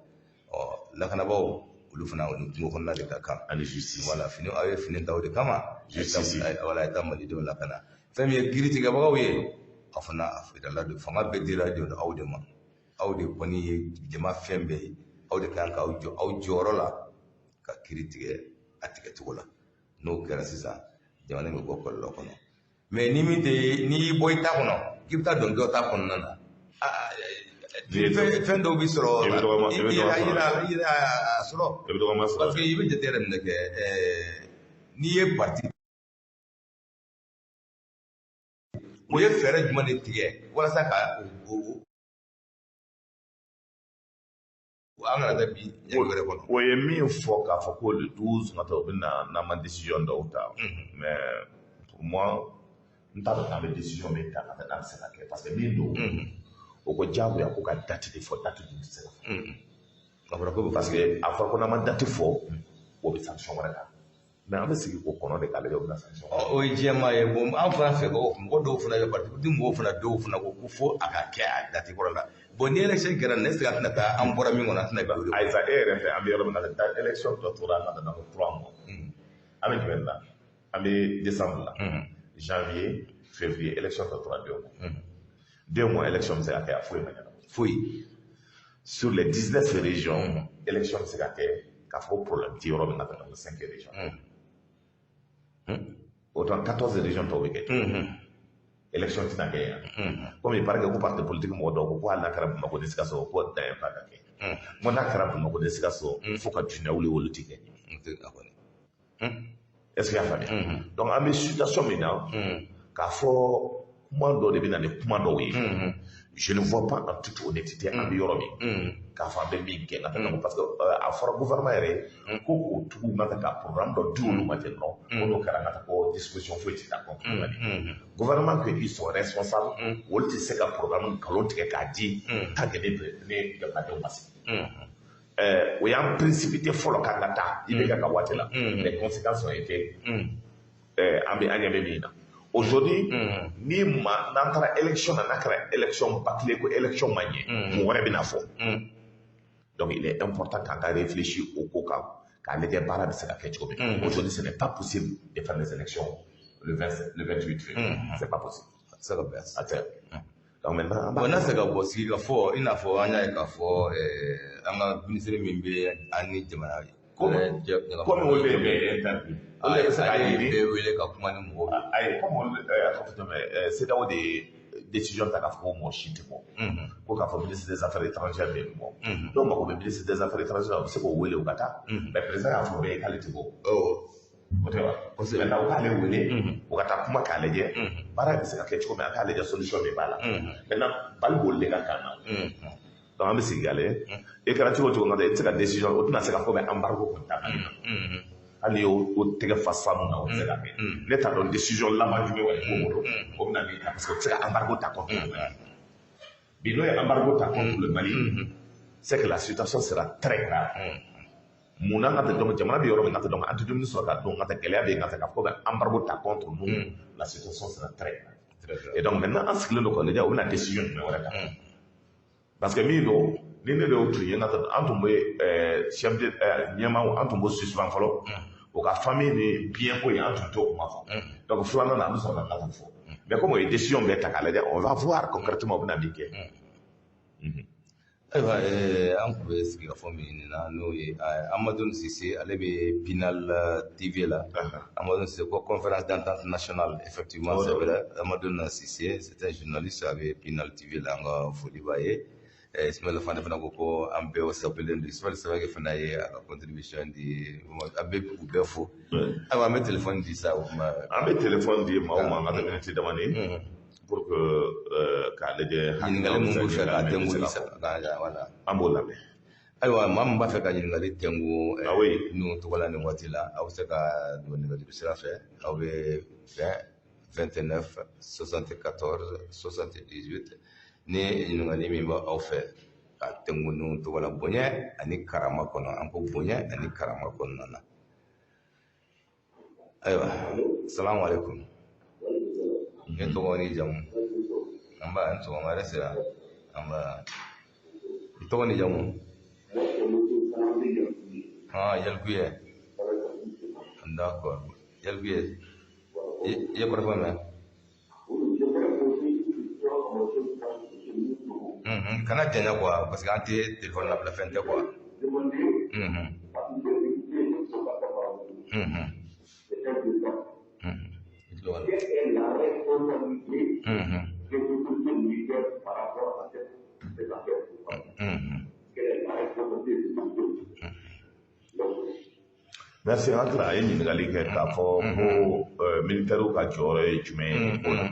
Ɔ lakanabaaw, olu fana, u ni kungo kɔnɔna de ka kan. Ani justice. Wala fini, aw ye fini ta o de kama. Justice. Wala, a ye taa malidenw lakana. Fɛn min ye kiiri tigɛbagaw ye, aw fana, a feerela don, fanga bɛɛ dira de aw de ma. Aw de kɔni ye jama fɛn bɛɛ ye, aw de kan k'aw jɔ aw jɔyɔrɔ la ka kiiri tigɛ a tigɛcogo la. N'o kɛra sisan, jamana bɛ bɔ kɔlɔlɔ kɔnɔ. Mais ni min tɛ, n'i y'i bɔ i ta kɔnɔ k'i bɛ taa don dɔ ta kɔnɔna na, fɛn dɔw bɛ sɔrɔ, i bɛ dɔgɔma, i bɛ dɔgɔma sɔrɔ. I yɛrɛ a sɔrɔ. I bɛ dɔgɔma sɔrɔ. Parce que i bɛ jate yɛrɛ minɛ kɛ, n'i ye parti, o ye fɛɛrɛ jumɛn de tigɛ walasa ka o an kana taa bi ɲɛ wɛrɛ kɔnɔ? O ye min fɔ k'a fɔ ko le 12 nata, o bɛ na n'an ma décision dɔw ta. Mais pour moi, n t'a dɔn k'an bɛ décision min ta ka taa n'a bɛ se ka kɛ, parce que min don, o ko diyagoya ko ka date de fɔ, date dun tɛ se ka fɔ. A fɔra ko parce que a fɔra ko n'an ma date fɔ, o bɛ sanction wɛrɛ kan. Mais an bɛ sigi k'o kɔnɔ de k'a lajɛ, o bɛna sanction. O ye jɛman ye. Bon, an fana fɛ ko mɔgɔ dɔw fana bɛ parti politique mɔgɔw fana, dɔw fana ko fo a ka kɛ a date kɔrɔ la. Bon, ni élection kɛra, ne se ka tɛna taa, an bɔra min kɔnɔ, an tɛna bin o de kɔnɔ. Ayisa, e yɛrɛ fɛ, an bɛ yɔrɔ min na, élection tɔ tora an ka taa ko 3 mois. An bɛ jumɛn na? An bɛ décembre la, janvier, février, élection tɔ tora 2 mois. 2 mois, élection bɛ se ka kɛ, a foyi ma ɲɛnabɔ. Foyi. Sur les 19 régions, élection bɛ se ka kɛ k'a fɔ ko problème tɛ yɔrɔ min na ka tɛmɛ 5 régions. Autant 14 régions tɔw bɛ kɛ, élection tɛna kɛ yan. Comme il paraît que ko parti politique mɔgɔ dɔw ko hali n'a kɛra Bamakɔ ni Sikaso, ko dan ye ba ka kɛ. N ko n'a kɛra Bamakɔ ni Sikaso, fo ka dunuya wuli, olu ti kɛ. Est ce que i y'a faamuya? Donc an bɛ situation min na, k'a fɔ kuma dɔ de bɛ na ni kuma dɔw ye, je ne vois pas en toute honnêteté an bɛ yɔrɔ min k'a fɔ an bɛ min kɛ ka taa, parce que a fɔra gouvernement yɛrɛ ko k'o tugu ka ka programme dɔ di olu ma ten dɔrɔn, ko n'o kɛra ka taa ko disposition foyi tɛ taa contre. Gouvernement que ils sont responsables, olu tɛ se ka programme nkalon tigɛ k'a di tant que ni jamanadenw ma sigi. O y'an précipité fɔlɔ k'an ka taa IBK ka waati la. Les conséquences ont été an bɛ an ɲɛ bɛ min na aujourd'hui. Ni ma n'an taara élection na, n'a kɛra élection bâclée, ko élection ma ɲɛ, mun wɛrɛ bɛ na fɔ? Donc il est important k'an ka réfléchir o ko kan k'a lajɛ baara bɛ se ka kɛ cogo min. Aujourd'hui, ce n'est pas possible de faire les élections le 20, le 28 février, c'est pas possible. A tɛ se ka bɛn. A tɛ. Donc maintenant an b'a Bon, n'a se ka bɔ sigi ka fɔ, i n'a fɔ an y'a ye k'a fɔ an ka minisiri min bɛ an ni jamana Comme olu de bɛ interdit, olu de bɛ se k'a ale ye ɲini. Bɛɛ wele ka kuma ni mɔgɔw ye. Ayi, comme olu a fɔ cogo min, CEDEAO de ye décision ta k'a fɔ ko mɔgɔ si tɛ bɔ, ko k'a fɔ ministre des affaires étrangères de bɛ bɔ. Dɔw mago bɛ ministre des affaires étrangères la, u bɛ se k'o wele u ka taa. Mais président y'a fɔ bɛɛ ye k'ale tɛ bɔ. O tɛ wa? Kosɛbɛ. Maintenant u k'ale wele, u ka taa kuma k'a lajɛ baara bɛ se ka kɛ cogo min, a k'a lajɛ solution min b'a la. Maintenant bali b'olu de ka kan na. Donc an bɛ sigi k'a lajɛ. E kɛra cogo o cogo, nka i tɛ se ka décision, o tɛna se ka fɔ bɛ embargo kun ta Mali kan. Hali n'i y'o tɛgɛ fa sanu na, o tɛ se ka kɛ. Ne t'a dɔn décision laban jumɛn wɛrɛ b'o bolo, o bɛna min ta, parce que o tɛ se ka embargo ta contre le Mali. Bi n'o ye embargo ta contre le Mali, c'est que la situation sera très grave. Mun na? Ka tɛ donc jamana bɛ yɔrɔ min, ka tɛ donc an tɛ dumuni sɔrɔ ka dun, ka tɛ gɛlɛya bɛ yen, ka tɛ ka fɔ bɛ embargo ta contre nous, la situation sera très grave. Très grave. Et donc maintenant, an sigilen don k'a lajɛ, o bɛna décision jumɛn wɛrɛ ta, parce que min don, ni ne de y'o tun ye, n ka an tun bɛ chef de ɲɛmaaw, an tun b'o suspend fɔlɔ, o ka famille ni bien ko in, an tun t'o kuma fɔ. Donc filanan na, an bɛ sɔrɔ ka tila k'o fɔ. Mais comme o ye décision bɛɛ ta k'a lajɛ, on va voir concrètement o bɛna min kɛ. Ayiwa, an tun bɛ sigikafɔ min ɲini na, n'o ye Amadou Cissé, ale bɛ Pinal TV la. Amadou Cissé ko conférence d'entente nationale, effectivement, c'est vrai. Amadou Cissé, c'est un journaliste, a bɛ Pinal TV la, an ka foli b'a ye. Ismaël Fane fana ko ko an bɛɛ wasabelen don. Ismaël Sabake fana ye a ka contribution di, an bɛ u bɛɛ fo. Ayiwa, an bɛ téléphone di sa o ma. An bɛ téléphone di maaw ma, an ka miniti damani pour que k'a lajɛ. Ɲininkali mun b'u fɛ k'a tɛnku sa, voilà. An b'o lamɛn. Ayiwa, maa min b'a fɛ ka ɲininkali tɛnku Ah oui. ninnu tɔgɔ la nin waati la, aw bɛ se ka don nɛgɛjuru sira fɛ. Aw bɛ 20 29 74 78 ni ɲininkali min bɛ aw fɛ ka tɛnku ninnu tɔgɔ la, bonya ani karama kɔnɔ. An ko bonya ani karama kɔnɔna na. Ayiwa, salamu alaikum. Ne tɔgɔ ni jamu? An ba, n sɔgɔma yɛrɛ sera. An ba, i tɔgɔ ni jamu? Ah, Yalkuye. D'accord. Yalkuye. I ye kɔrɔfɔ mɛn? Kana janya quoi, parce que an tɛ téléphone labila fɛn tɛ quoi. I tulo b'a la. Merci. An tila a ye ɲininkali kɛ k'a fɔ ko militaires ka jɔyɔrɔ ye jumɛn ye nin ko la.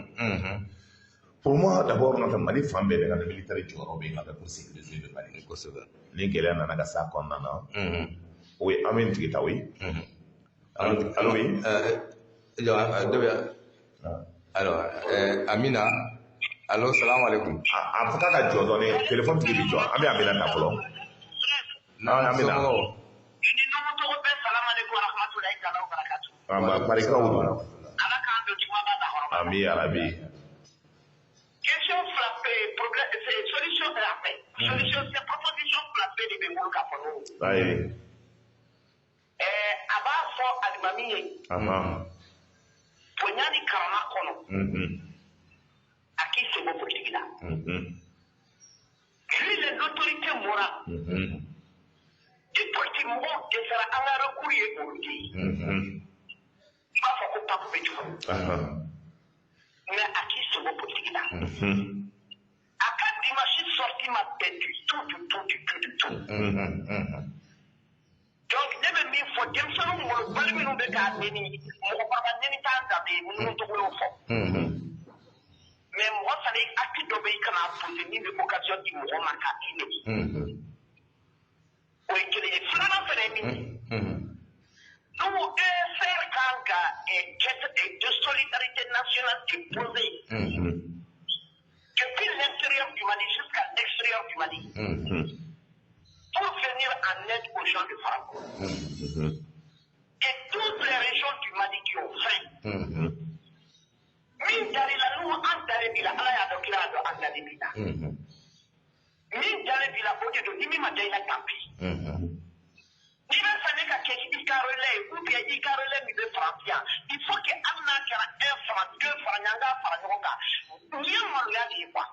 Pour moi, d'abord, n ka Mali fan bɛɛ de ka militaire jɔyɔrɔ bɛ yen ka kɛ pour sécuriser le Mali. Ni gɛlɛya nana ka s'a kɔnɔna na, o ye an bɛ nin tigi ta, o ye. Allo, oui. Jɔ, dɔ bɛ. Alors, Amina. Allo, salam alaikum. A fɔ k'a ka jɔ dɔɔni, téléphone tigi bɛ jɔ. An bɛ Amina ta fɔlɔ. Naam, Amina. somɔgɔw? An ba barikaw don. Ami yarabi. Question fila problème, c'est solution la paix. Solution, c'est proposition fila bɛɛ de bɛ n bolo k'a fɔ n'o. Ayi. A b'a fɔ alimami ye. Bonya ni karama kɔnɔ. A k'i sen bɔ politique la. Lui, l'autorité morale. Ni politique mɔgɔw dɛsɛra, an ka recours ye olu de ye. I b'a fɔ ko pape bɛ cogo min. Mais a k'i sen bɔ politique la. A ka dimanche sortie ma bɛn du tout, du tout, du tout, du tout. Donc ne bɛ min fɔ denmisɛnninw molobali minnu bɛ k'a neni, mɔgɔkɔrɔba neni t'an danbe ye, minnu tɔgɔ y'o fɔ. Mais mɔgɔ fana, acte dɔ bɛ yen, i kana poser min bɛ occasion di mɔgɔ ma ka i neni. O ye kelen ye. Filanan fana ye min ye, nous, ESR kan ka quête de solidarité nationale déposer depuis l'intérieur du Mali jusqu'à l'extérieur du Mali pour venir en aide aux gens de Farago. Et toutes les régions du Mali qui ont faim. Min dalen la, n'u an dalen b'i la, Ala y'a dɔn, kira y'a dɔn, an dalen b'i la. Min dalen b'i la, o de don. Ni min ma da i la, tant pis. N'i bɛ fɛ ne ka kɛ i ka relais ye, ou bien i ka relais min bɛ France yan, il faut que hali n'a kɛra 1 franc, 2 franc, an k'a fara ɲɔgɔn kan. Nin ye maloya de ye quoi.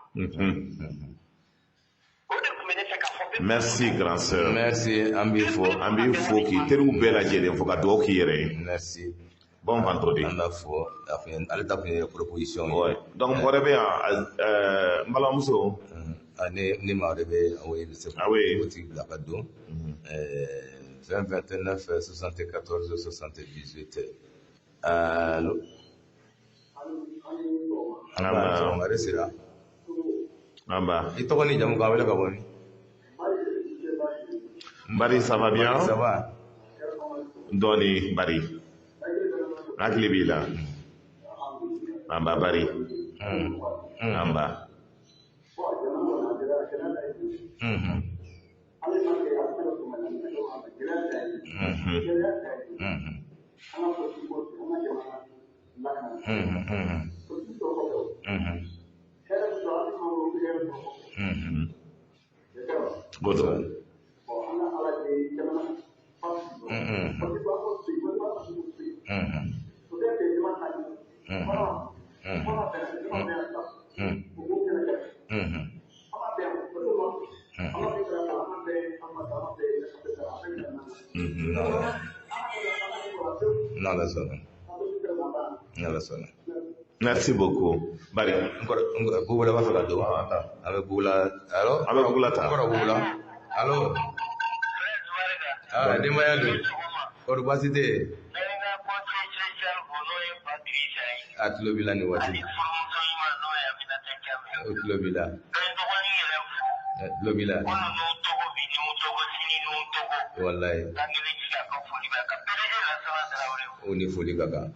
O de tun bɛ ne fɛ k'a fɔ. Merci, grand sœur. Merci, an b'i fo. An b'i fo k'i teriw bɛɛ lajɛlen fo ka dugawu k'i yɛrɛ ye. Merci. Bon vendredi. An b'a fɔ, ale ta kun ye proposition ye. Ouais. Donc mɔgɔ wɛrɛ bɛ yan, n balimamuso. Ne maa wɛrɛ bɛ o ye bɛ se Ah oui. k'o tigi bila ka don. 20 29 74 78. Allo. An ba, sɔgɔma sera. An ba. I tɔgɔ ni jamu, k'an wele ka bɔ min? Bari, ça va bien? Ça va. Dɔɔni Bari. Hakili b'i la. Anba Bari. Anba. Godo. N'Ala sɔnna. Merci beaucoup. Bari. N kɔrɔ Bubula b'a fɛ ka don. An bɛ Bubula. Allo? An bɛ Bubula ta. N kɔrɔ Bubula. Allo? Ah, denbaya dun? Kɔri baasi tɛ yen? A tulo b'i la nin waati. O tulo b'i la. Tulo b'i la. Walayi. O ni foli ka kan.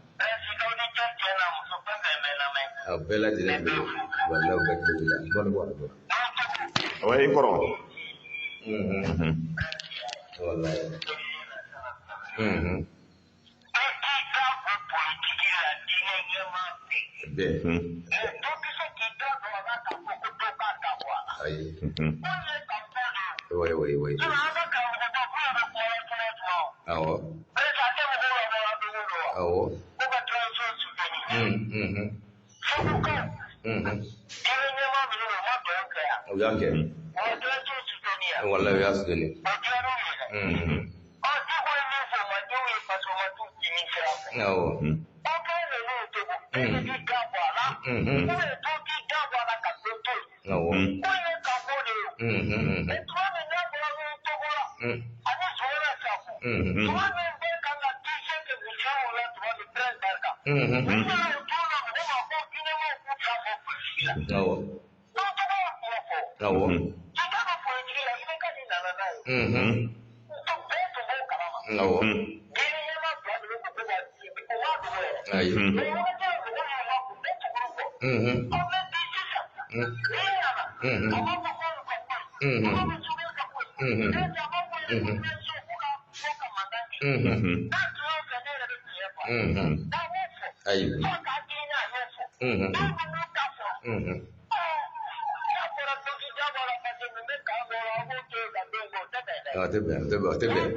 A bɛɛ lajɛlen tulo b'i la. Walayi o bɛɛ tulo b'i la. Dɔɔnin bɔ a la dɔɔnin. Ouais, i kɔrɔ. Walayi. Bɛɛ. Ayi. Oui, oui, oui. Awɔ. Awɔ. U y'a kɛ. Walayi u y'a soutenir. Awɔ. Awɔ. Awɔ. Awɔ. Awɔ. Ayi. Ayi. A tɛ bɛn, a tɛ bɛn, a tɛ bɛn.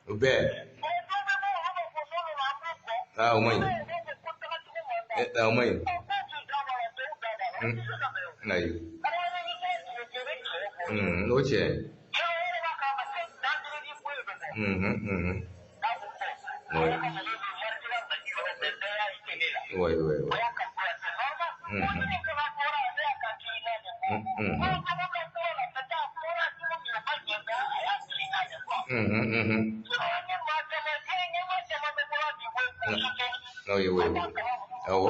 O bɛɛ. Ah, o man ɲi. O man ɲi. Ayi. O tiɲɛ. Oui. Oui, oui, oui. Oui, oui, oui. Awɔ.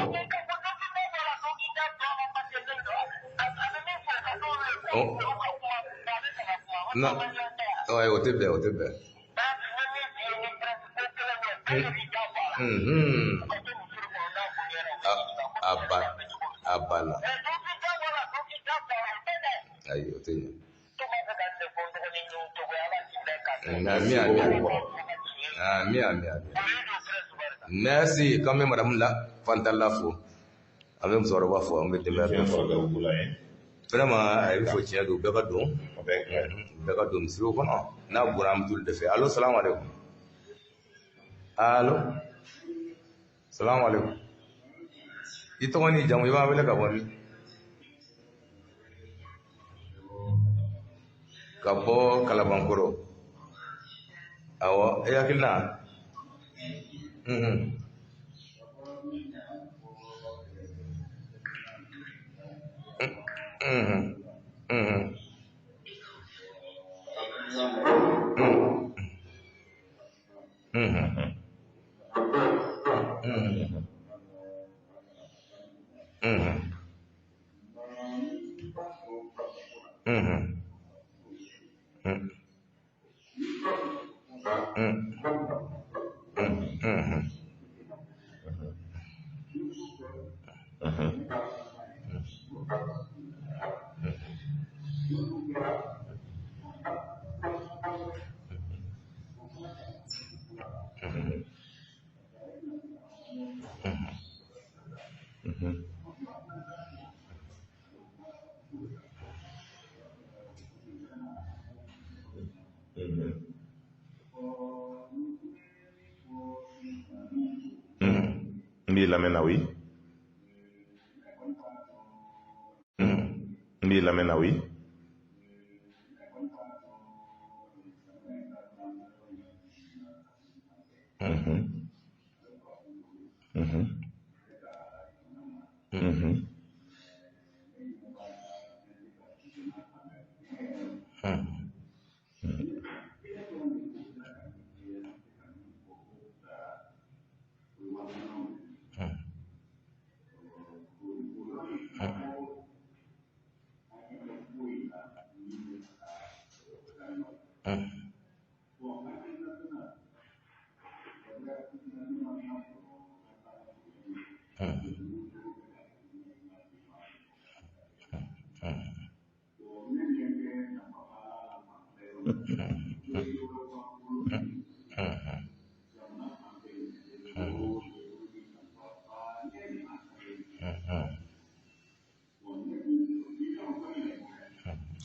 Oh. Non. Ouais, o tɛ bɛn, o tɛ bɛn. A ba a ba la. Ayi, o tɛ ɲɛ. Ami, ami, ami, ami, ami. Merci. K'an bɛ madame la Fanta la fo. An bɛ musokɔrɔba fo, an bɛ denbaya bɛɛ fo. Vraiment, a ye fo tiɲɛ don, bɛɛ ka don. Bɛɛ ka don misiriw kɔnɔ. N'a bɔra an bɛ t'olu de fɛ. Allo, salamu aleykum. Allo. Salamu aleykum. I tɔgɔ n'i jamu, i b'an wele ka bɔ min? Ka bɔ Kalabankɔrɔ. Awɔ, e hakilina? N b'i lamɛn na, oui. N b'i lamɛn na, oui. Mhm. Mhm. Mhm.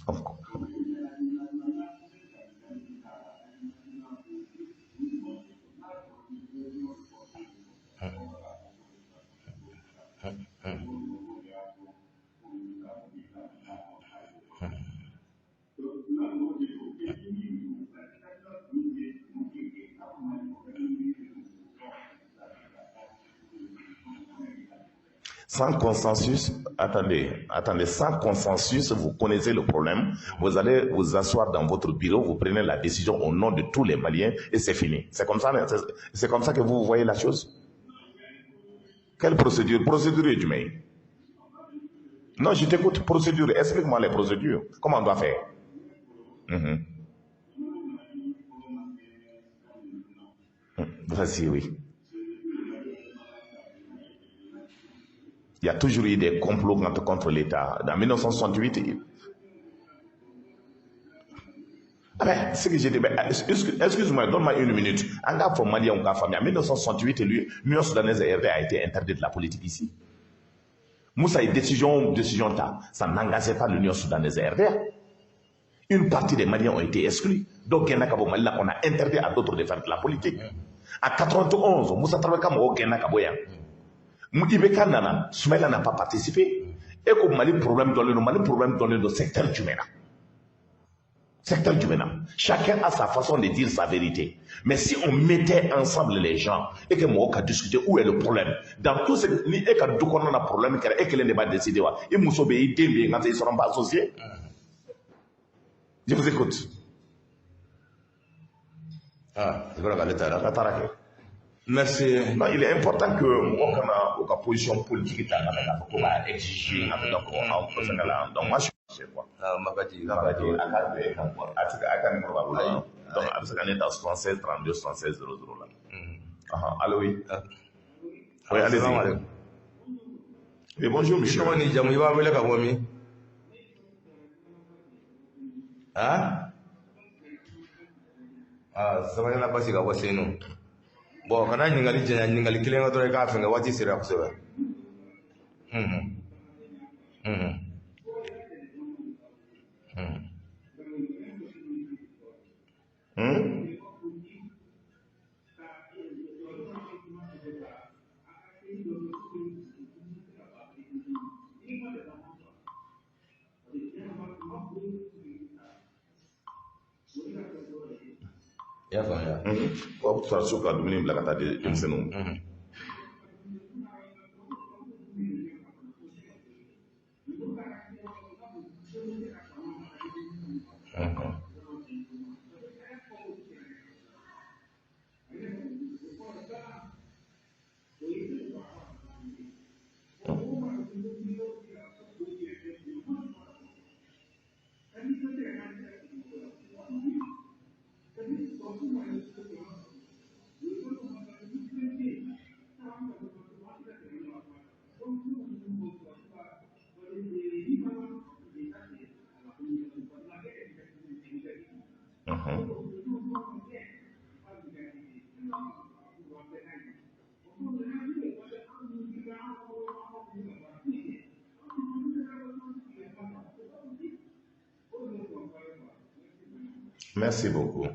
Of course. Sans consensus, attendez, attendez, sans consensus, vous connaissez le problème, vous allez vous asseoir dans votre bureau, vous prenez la décision au nom de tous les Maliens et c'est fini. C'est comme ça, c'est comme ça que vous voyez la chose. Quelle procédure? Procédure est du mail. Non, je t'écoute, procédure, explique-moi les procédures. Comment on doit faire? Mhm. Vas-y, oui. Il y a toujours eu des complots contre l'État. En 1968, ah ben, ce que j'ai dit, ben, excuse-moi, donne-moi une minute. Un gars from Mali, un gars famille. En 1968, l'Union soudanaise RD a été interdite de la politique ici. Moussa, décision, ça n'engageait pas l'Union soudanaise RD. Une partie des Maliens ont été exclus. Donc, on a interdit à d'autres de faire de la politique. En 1991, Moussa Traoré Kamoro Gena Kaboya. IBK nana, Soumaïla n'a pas participé. Et que Mali problème dans le Mali problème dans le secteur du MENA. Secteur du MENA. Chacun a sa façon de dire sa vérité. Mais si on mettait ensemble les gens et que moi, on a discuté où est le problème, dans tout ce qui est qu'on a un problème et que les débat décidé, et Moussa Bey, ils ne seront pas associés. Je vous écoute. Ah, c'est vrai qu'elle. Merci. Non, il est important que moi, quand on a position politique, on va exiger. Donc, moi, je suis quoi. Ah, Makati, Makati, donc, on est dans 76 32 76 00 là. Allô, oui. Oui, allez-y. Oui, bonjour, monsieur. Hein? Ah, ça va la basi ka bɔ Senu. Bon, kana ɲininkali janya, ɲininkali kelen ka dɔrɔn i k'a fɛngɛ, waati sera kosɛbɛ. Mhm. Mhm. Mhm. Hmm? I y'a faamuya? Ko sɔrɔsiw ka dumuni bila ka taa di denmisɛnninw ma. Merci beaucoup.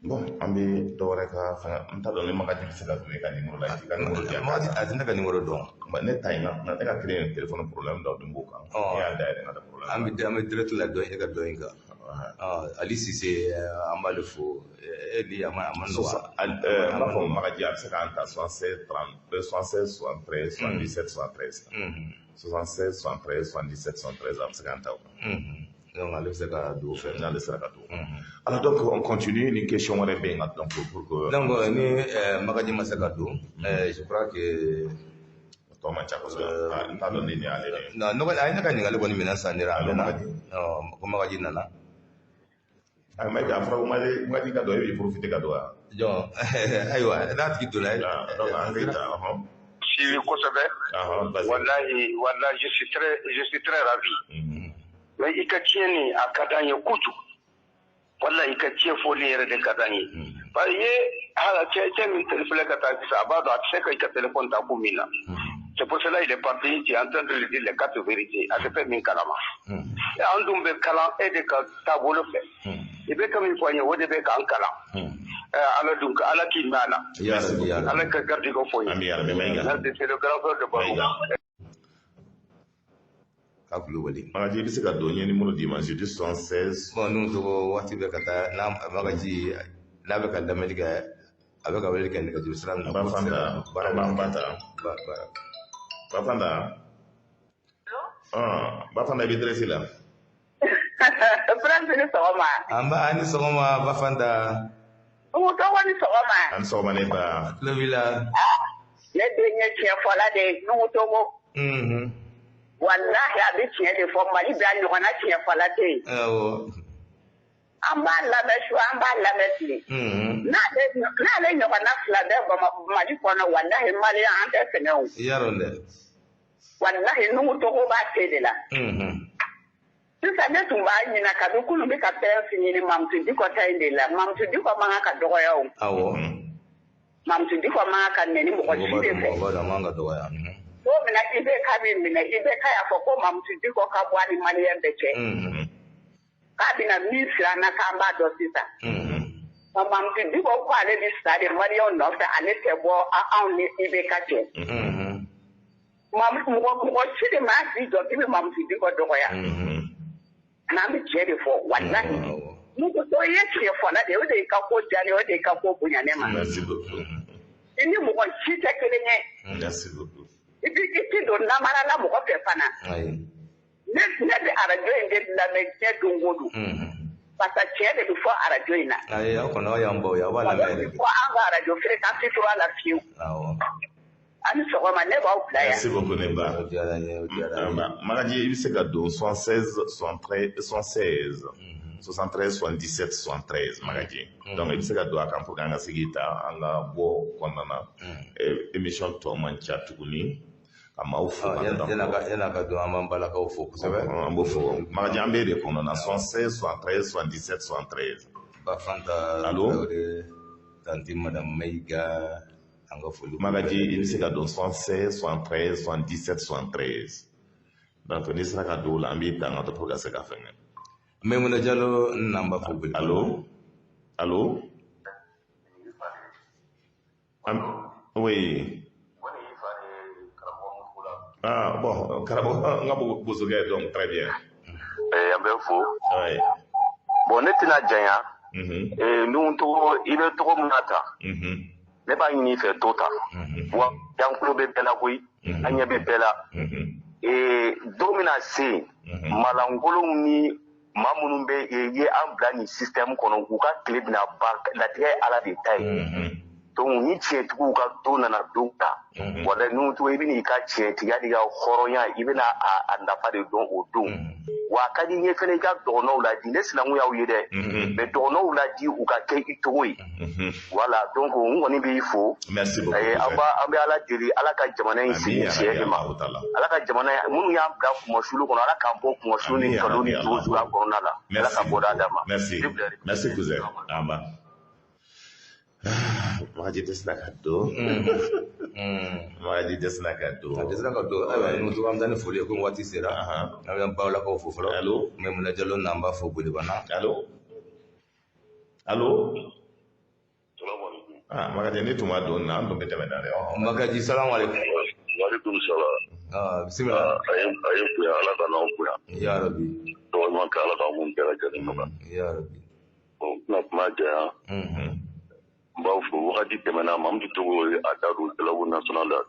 Bon, an bɛ dɔ wɛrɛ ka fɛn, n t'a dɔn ni Magaji bɛ se ka don e ka numéro la, i t'i ka numéro di yan. Magaji a tɛ ne ka numéro dɔn. Ne ta in na, ne ka kelen téléphone problème dɔ dun b'o kan. Ne y'a dayɛlɛ, n ka problème. An bɛ direct la dɔ e ka dɔ in kan. Ali Cissé, an b'ale fo. E ni a ma nɔgɔ. N b'a fɔ Magaji, a bɛ se k'an ta 76 30 76 73 77 73. 76 73 77 73, a bɛ se k'an ta o kan. Donc ale bɛ se ka don o fɛ. N'ale sera ka don. Alors donc on continue, ni question wɛrɛ bɛ yen nka donc pour que. Donc ni Magaji ma se ka don, je crois que. Tɔ man ca kosɛbɛ. N t'a dɔn ni nin y'ale de ye. Non, a ye ne ka ɲininkali kɔni minɛ sisan a mɛnna. Ko Magaji nana. A Mayiga, a fɔra ko Magaji ka don, e b'i profiter ka don wa? Jɔn, ayiwa n'a tigi donna. Donc an k'i ta ɔhɔn. Suivi kosɛbɛ. Wallahi wallahi, je suis très ravi. Mais i ka tiɲɛ nin, a ka d'an ye kojugu. Wallahi, i ka tiɲɛ fɔli yɛrɛ de ka d'an ye. Parce que hala cɛ min filɛ ka taa sisan, a b'a dɔn a tɛ se ka i ka téléphone ta ko min na. C'est pour cela il est parti, tu es en train de lui dire les quatre vérités. A tɛ fɛn min kalama. An dun bɛ kalan e de ka taabolo fɛ. I bɛ ka min fɔ an ye, o de bɛ k'an kalan. Ala dun ka Ala k'i mɛn a la. Ala ka garijɛgɛ fɔ ye. Merci, c'est le grand frère de Baro. Ka Kulubali. Magaji, i bɛ se ka don, n ye numéro d'i ma, jeudi 76. Bon, n'u tɔgɔ waati bɛ ka taa n'a Magaji n'a bɛ ka lamɛnni kɛ, a bɛ ka weleli kɛ nɛgɛjuru sira min na. Bafanta, Bafanta. Bafanta. Bafanta, i bɛ direct la. Prince, ni sɔgɔma. An ba, ni sɔgɔma Bafanta. U tɔgɔ, ni sɔgɔma. An sɔgɔma ne ba. Tulo b'i la. Ne den ye tiɲɛ fɔla de ye, Nuhu Togo. Walahi, a bɛ tiɲɛ de fɔ, Mali bɛ a ɲɔgɔnna tiɲɛ fɔla tɛ yen. Awɔ. An b'a lamɛn su, an b'a lamɛn tile. N'ale ɲɔgɔnna fila bɛ Mali kɔnɔ, walahi maliyɛn an tɛ sɛgɛn o. I y'a dɔn dɛ. Walahi, Nuhu Togo b'a se de la. Sisan ne tun b'a ɲina kabi kunun bɛ ka pɛrɛnsi ɲini Mamutu Dikɔ ta in de la. Mamutu Dikɔ man kan ka dɔgɔya o. Awɔ. Mamutu Dikɔ man kan ka nɛni mɔgɔ si de fɛ. Mɔgɔ b'a dɔn a man kan ka dɔgɔya. Don min na IBK bɛ minɛ, IBK y'a fɔ ko Mamutu Dikɔ ka bɔ a ni maliyɛn bɛɛ cɛ. K'a bɛna min sira an na k'an b'a dɔn sisan. Mamutu Dikɔ ko ale bɛ sa de maliyɛnw nɔfɛ, ale tɛ bɔ anw ni IBK cɛ. Mɔgɔ si de maa k'i jɔ k'i bɛ Mamutu Dikɔ dɔgɔya. N'an bɛ tiɲɛ de fɔ, walahi. N'u ko ko i ye tiɲɛ fɔla de, o de y'i ka ko diya ne ye, o de y'i ka ko bonya ne ma. Merci beaucoup. I ni mɔgɔ si tɛ kelen ye. Merci beaucoup. I bi i ti don namara la mɔgɔ fɛ fana. Ne bɛ arajo in de lamɛn diɲɛ don o don. Parce que tiɲɛ de bɛ fɔ arajo in na. Ayi, aw kɔni aw y'an baw ye, aw b'a lamɛn yɛrɛ de. Fɔ an ka arajo fréquence tora la fiyewu. Awɔ. A ni sɔgɔma, ne b'aw bila yan. Merci beaucoup ne ba. O diyara n ye, o diyara n ye. Magaji, i bɛ se ka don 76 73 76 73 77 73, Magaji. Donc i bɛ se ka don a kan pour que an ka se k'i ta an ka bɔ kɔnɔna na. Émission tɔ man ca tuguni. Ka maaw fo. Yan'a ka don, an b'an balakaw fo kosɛbɛ. An b'o fo. Magaji, an b'e de kɔnɔ na 76 73 77 73. Bafanta. Allo. Tantie Madame Mayiga, an ka foli. Magaji, i bɛ se ka don 76 73 77 73. Donc n'i sera ka don o la, an b'i ta an ka to pour ka se ka fɛn kɛ. Maimuna Jalo, n'an b'a fɔ boli. Allo, allo. Oui. Ah bon, karamɔgɔ, n ka bosokɛ, donc très bien. An bɛ fo. Oui. Bon, ne tɛna janya. Nuhu Togo, i bɛ tɔgɔ min na ta, ne b'a ɲini i fɛ to ta. Wa yan tulo bɛ bɛɛ la koyi, an ɲɛ bɛ bɛɛ la. Don bɛna se yen, malankolonw ni maa minnu bɛ ye an bila nin système kɔnɔ, u ka tile bɛna ban, latigɛ ye Ala de ta ye. Donc ni tiɲɛtigiw ka don nana don ta, walahi Nuhu Togo, i bɛna i ka tiɲɛtigiya n'i ka hɔrɔnya, i bɛna a nafa de dɔn o don. Wa a ka di n ye fɛnɛ i ka dɔgɔnɔw ladi, ne sinankun y'aw ye dɛ, mais dɔgɔnɔw ladi u ka kɛ i cogo ye. Voilà, donc n kɔni b'i fo. Merci beaucoup. An b'a an bɛ Ala deli, Ala ka jamana in segin tiɲɛ de ma. Ala ka jamana minnu y'an bila kunmasulu kɔnɔ, Ala k'an bɔ kunmasulu ni nkalon ni jogo juguya kɔnɔna la. Ala ka bɔda d'a ma. Merci. Merci cousin. Amba. Magaji tɛ ka don. Magaji tɛ ka don. A tɛ ka don. Ayiwa, Nuhu Togo, an bɛ taa ni foli ye komi waati sera. An bɛ an balakaw fo fɔlɔ. Allo. Maimuna Jalo, n'an b'a fɔ Bolibana. Allo. Allo. Ah, Magaji, ne tun ma don na, an tun bɛ tɛmɛ na dɛ. Magaji, salamu alaikum. Waaleykum salaam. Ah, bisimila. A ye bonya, Ala ka n'aw bonya. Ya Rabbi. Tɔgɔ ɲuman kɛ, Ala k'aw mun bɛɛ lajɛlen nɔgɔya. Ya Rabbi. Bon, n tɛna kuma janya. N b'aw fo, wagati tɛmɛna, Mamudu Togo ye a da don dialogue national la.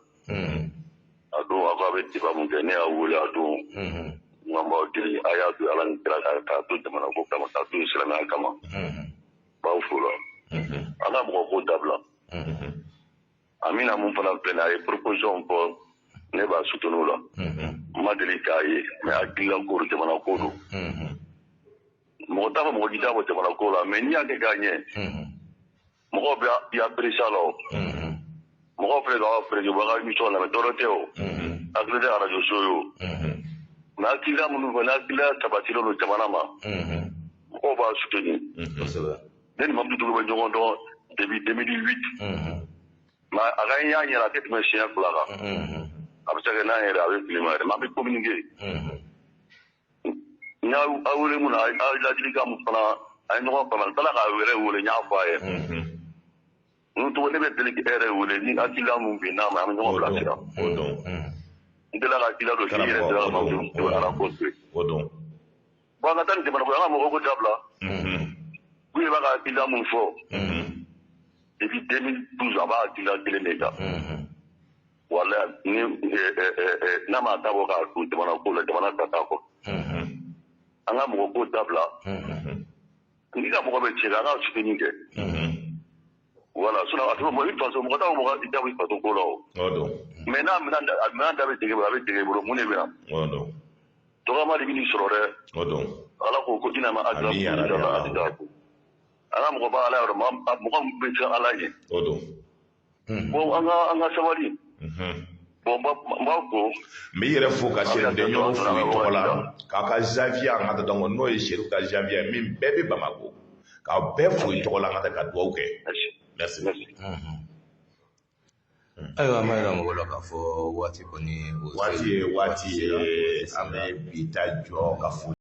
A don aw k'a bɛ débat mun kɛ, ne y'a wele a don. N ko n b'aw deli, a y'a to Ala ni kira k'a to jamana ko kama, k'a to silamɛya kama. N b'aw fo la. An ka mɔgɔ ko dabila. Amina mun fana filɛ nin ye, a ye proposition fɔ, ne b'a soutenir o la. N ma deli k'a ye, mais hakilila ko don, jamana ko don. Mɔgɔ t'a fɔ mɔgɔ k'i t'a fɔ jamana ko la, mais n'i y'a kɛ k'a ɲɛ, mɔgɔw bɛ i apprécier a la o. Mɔgɔw filɛ k'aw apprécier, u b'a ka émission lamɛn, dɔwɛrɛ tɛ o. Hakili tɛ radio so ye o. Mais hakilila minnu fɛ, ni hakilila sabatilen don jamana ma, mɔgɔw b'a soutenir. Kosɛbɛ. Ne ni Mamudu Togo bɛ ɲɔgɔn dɔn depuis 2008. Mais a ka n y'a ɲɛna, a tɛ tɛmɛ siɲɛ 2 kan. A bɛ se ka kɛ n'an yɛrɛ, a bɛ fili ma yɛrɛ, mais an bɛ communiquer. N y'a wele mun na, a ye ladilikan mun fana, a ye ɲɔgɔn faamuya, n taara k'a yɛrɛ wele, n y'a fɔ a ye. N tɔgɔ, ne bɛ deli k'e yɛrɛ wele ni hakilila mun bɛ n'a ma, an bɛ ɲɔgɔn bilasira. O don. N delila ka hakilila dɔ k'i yɛrɛ delila ka Mamudu Togo ala ko to yen. O don. Bon, an ka taa nin jamana ko, an ka mɔgɔw ko dabila. U yɛrɛ b'a ka hakilila mun fɔ. Depuis 2012 a b'a hakilila kelen de kan. Walayi, ni n'a ma dabɔ k'a don jamana ko la, jamana ka taa kɔ. An ka mɔgɔ ko dabila. N'i ka mɔgɔ bɛ tiɲɛ, an ka soutenir kɛ. Voilà, sinon a tɛ mɔgɔ i faso, mɔgɔ t'a fɔ mɔgɔ i dabɔ i faso ko la o. O don. Mais n'a minɛn da bɛ jɛgɛ bolo, a bɛ jɛgɛ bolo, mun de bɛ na? O don. Dɔgɔma de bɛ n'i sɔrɔ dɛ. O don. Ala ko ko jinɛ ma adila ko. An ka mɔgɔ b'a Ala yɔrɔ, mɔgɔ min bɛ siran Ala ɲɛ. O don. Bon, an ka sabali. Bon, n b'aw fo. N b'i yɛrɛ fo ka Sɛrifu ɲɔgɔn fo i tɔgɔ la, k'a ka Zaviya an ka taa dɔn n'o ye Sɛrifu ka Zaviya min bɛɛ bɛ Bamakɔ, k'aw bɛɛ fo i tɔgɔ la, an ka taa ka dugawu kɛ. Merci. Ayiwa, an b'a yira mɔgɔw la k'a fɔ waati kɔni. Waati ye waati ye, an bɛ bi ta jɔ ka fo.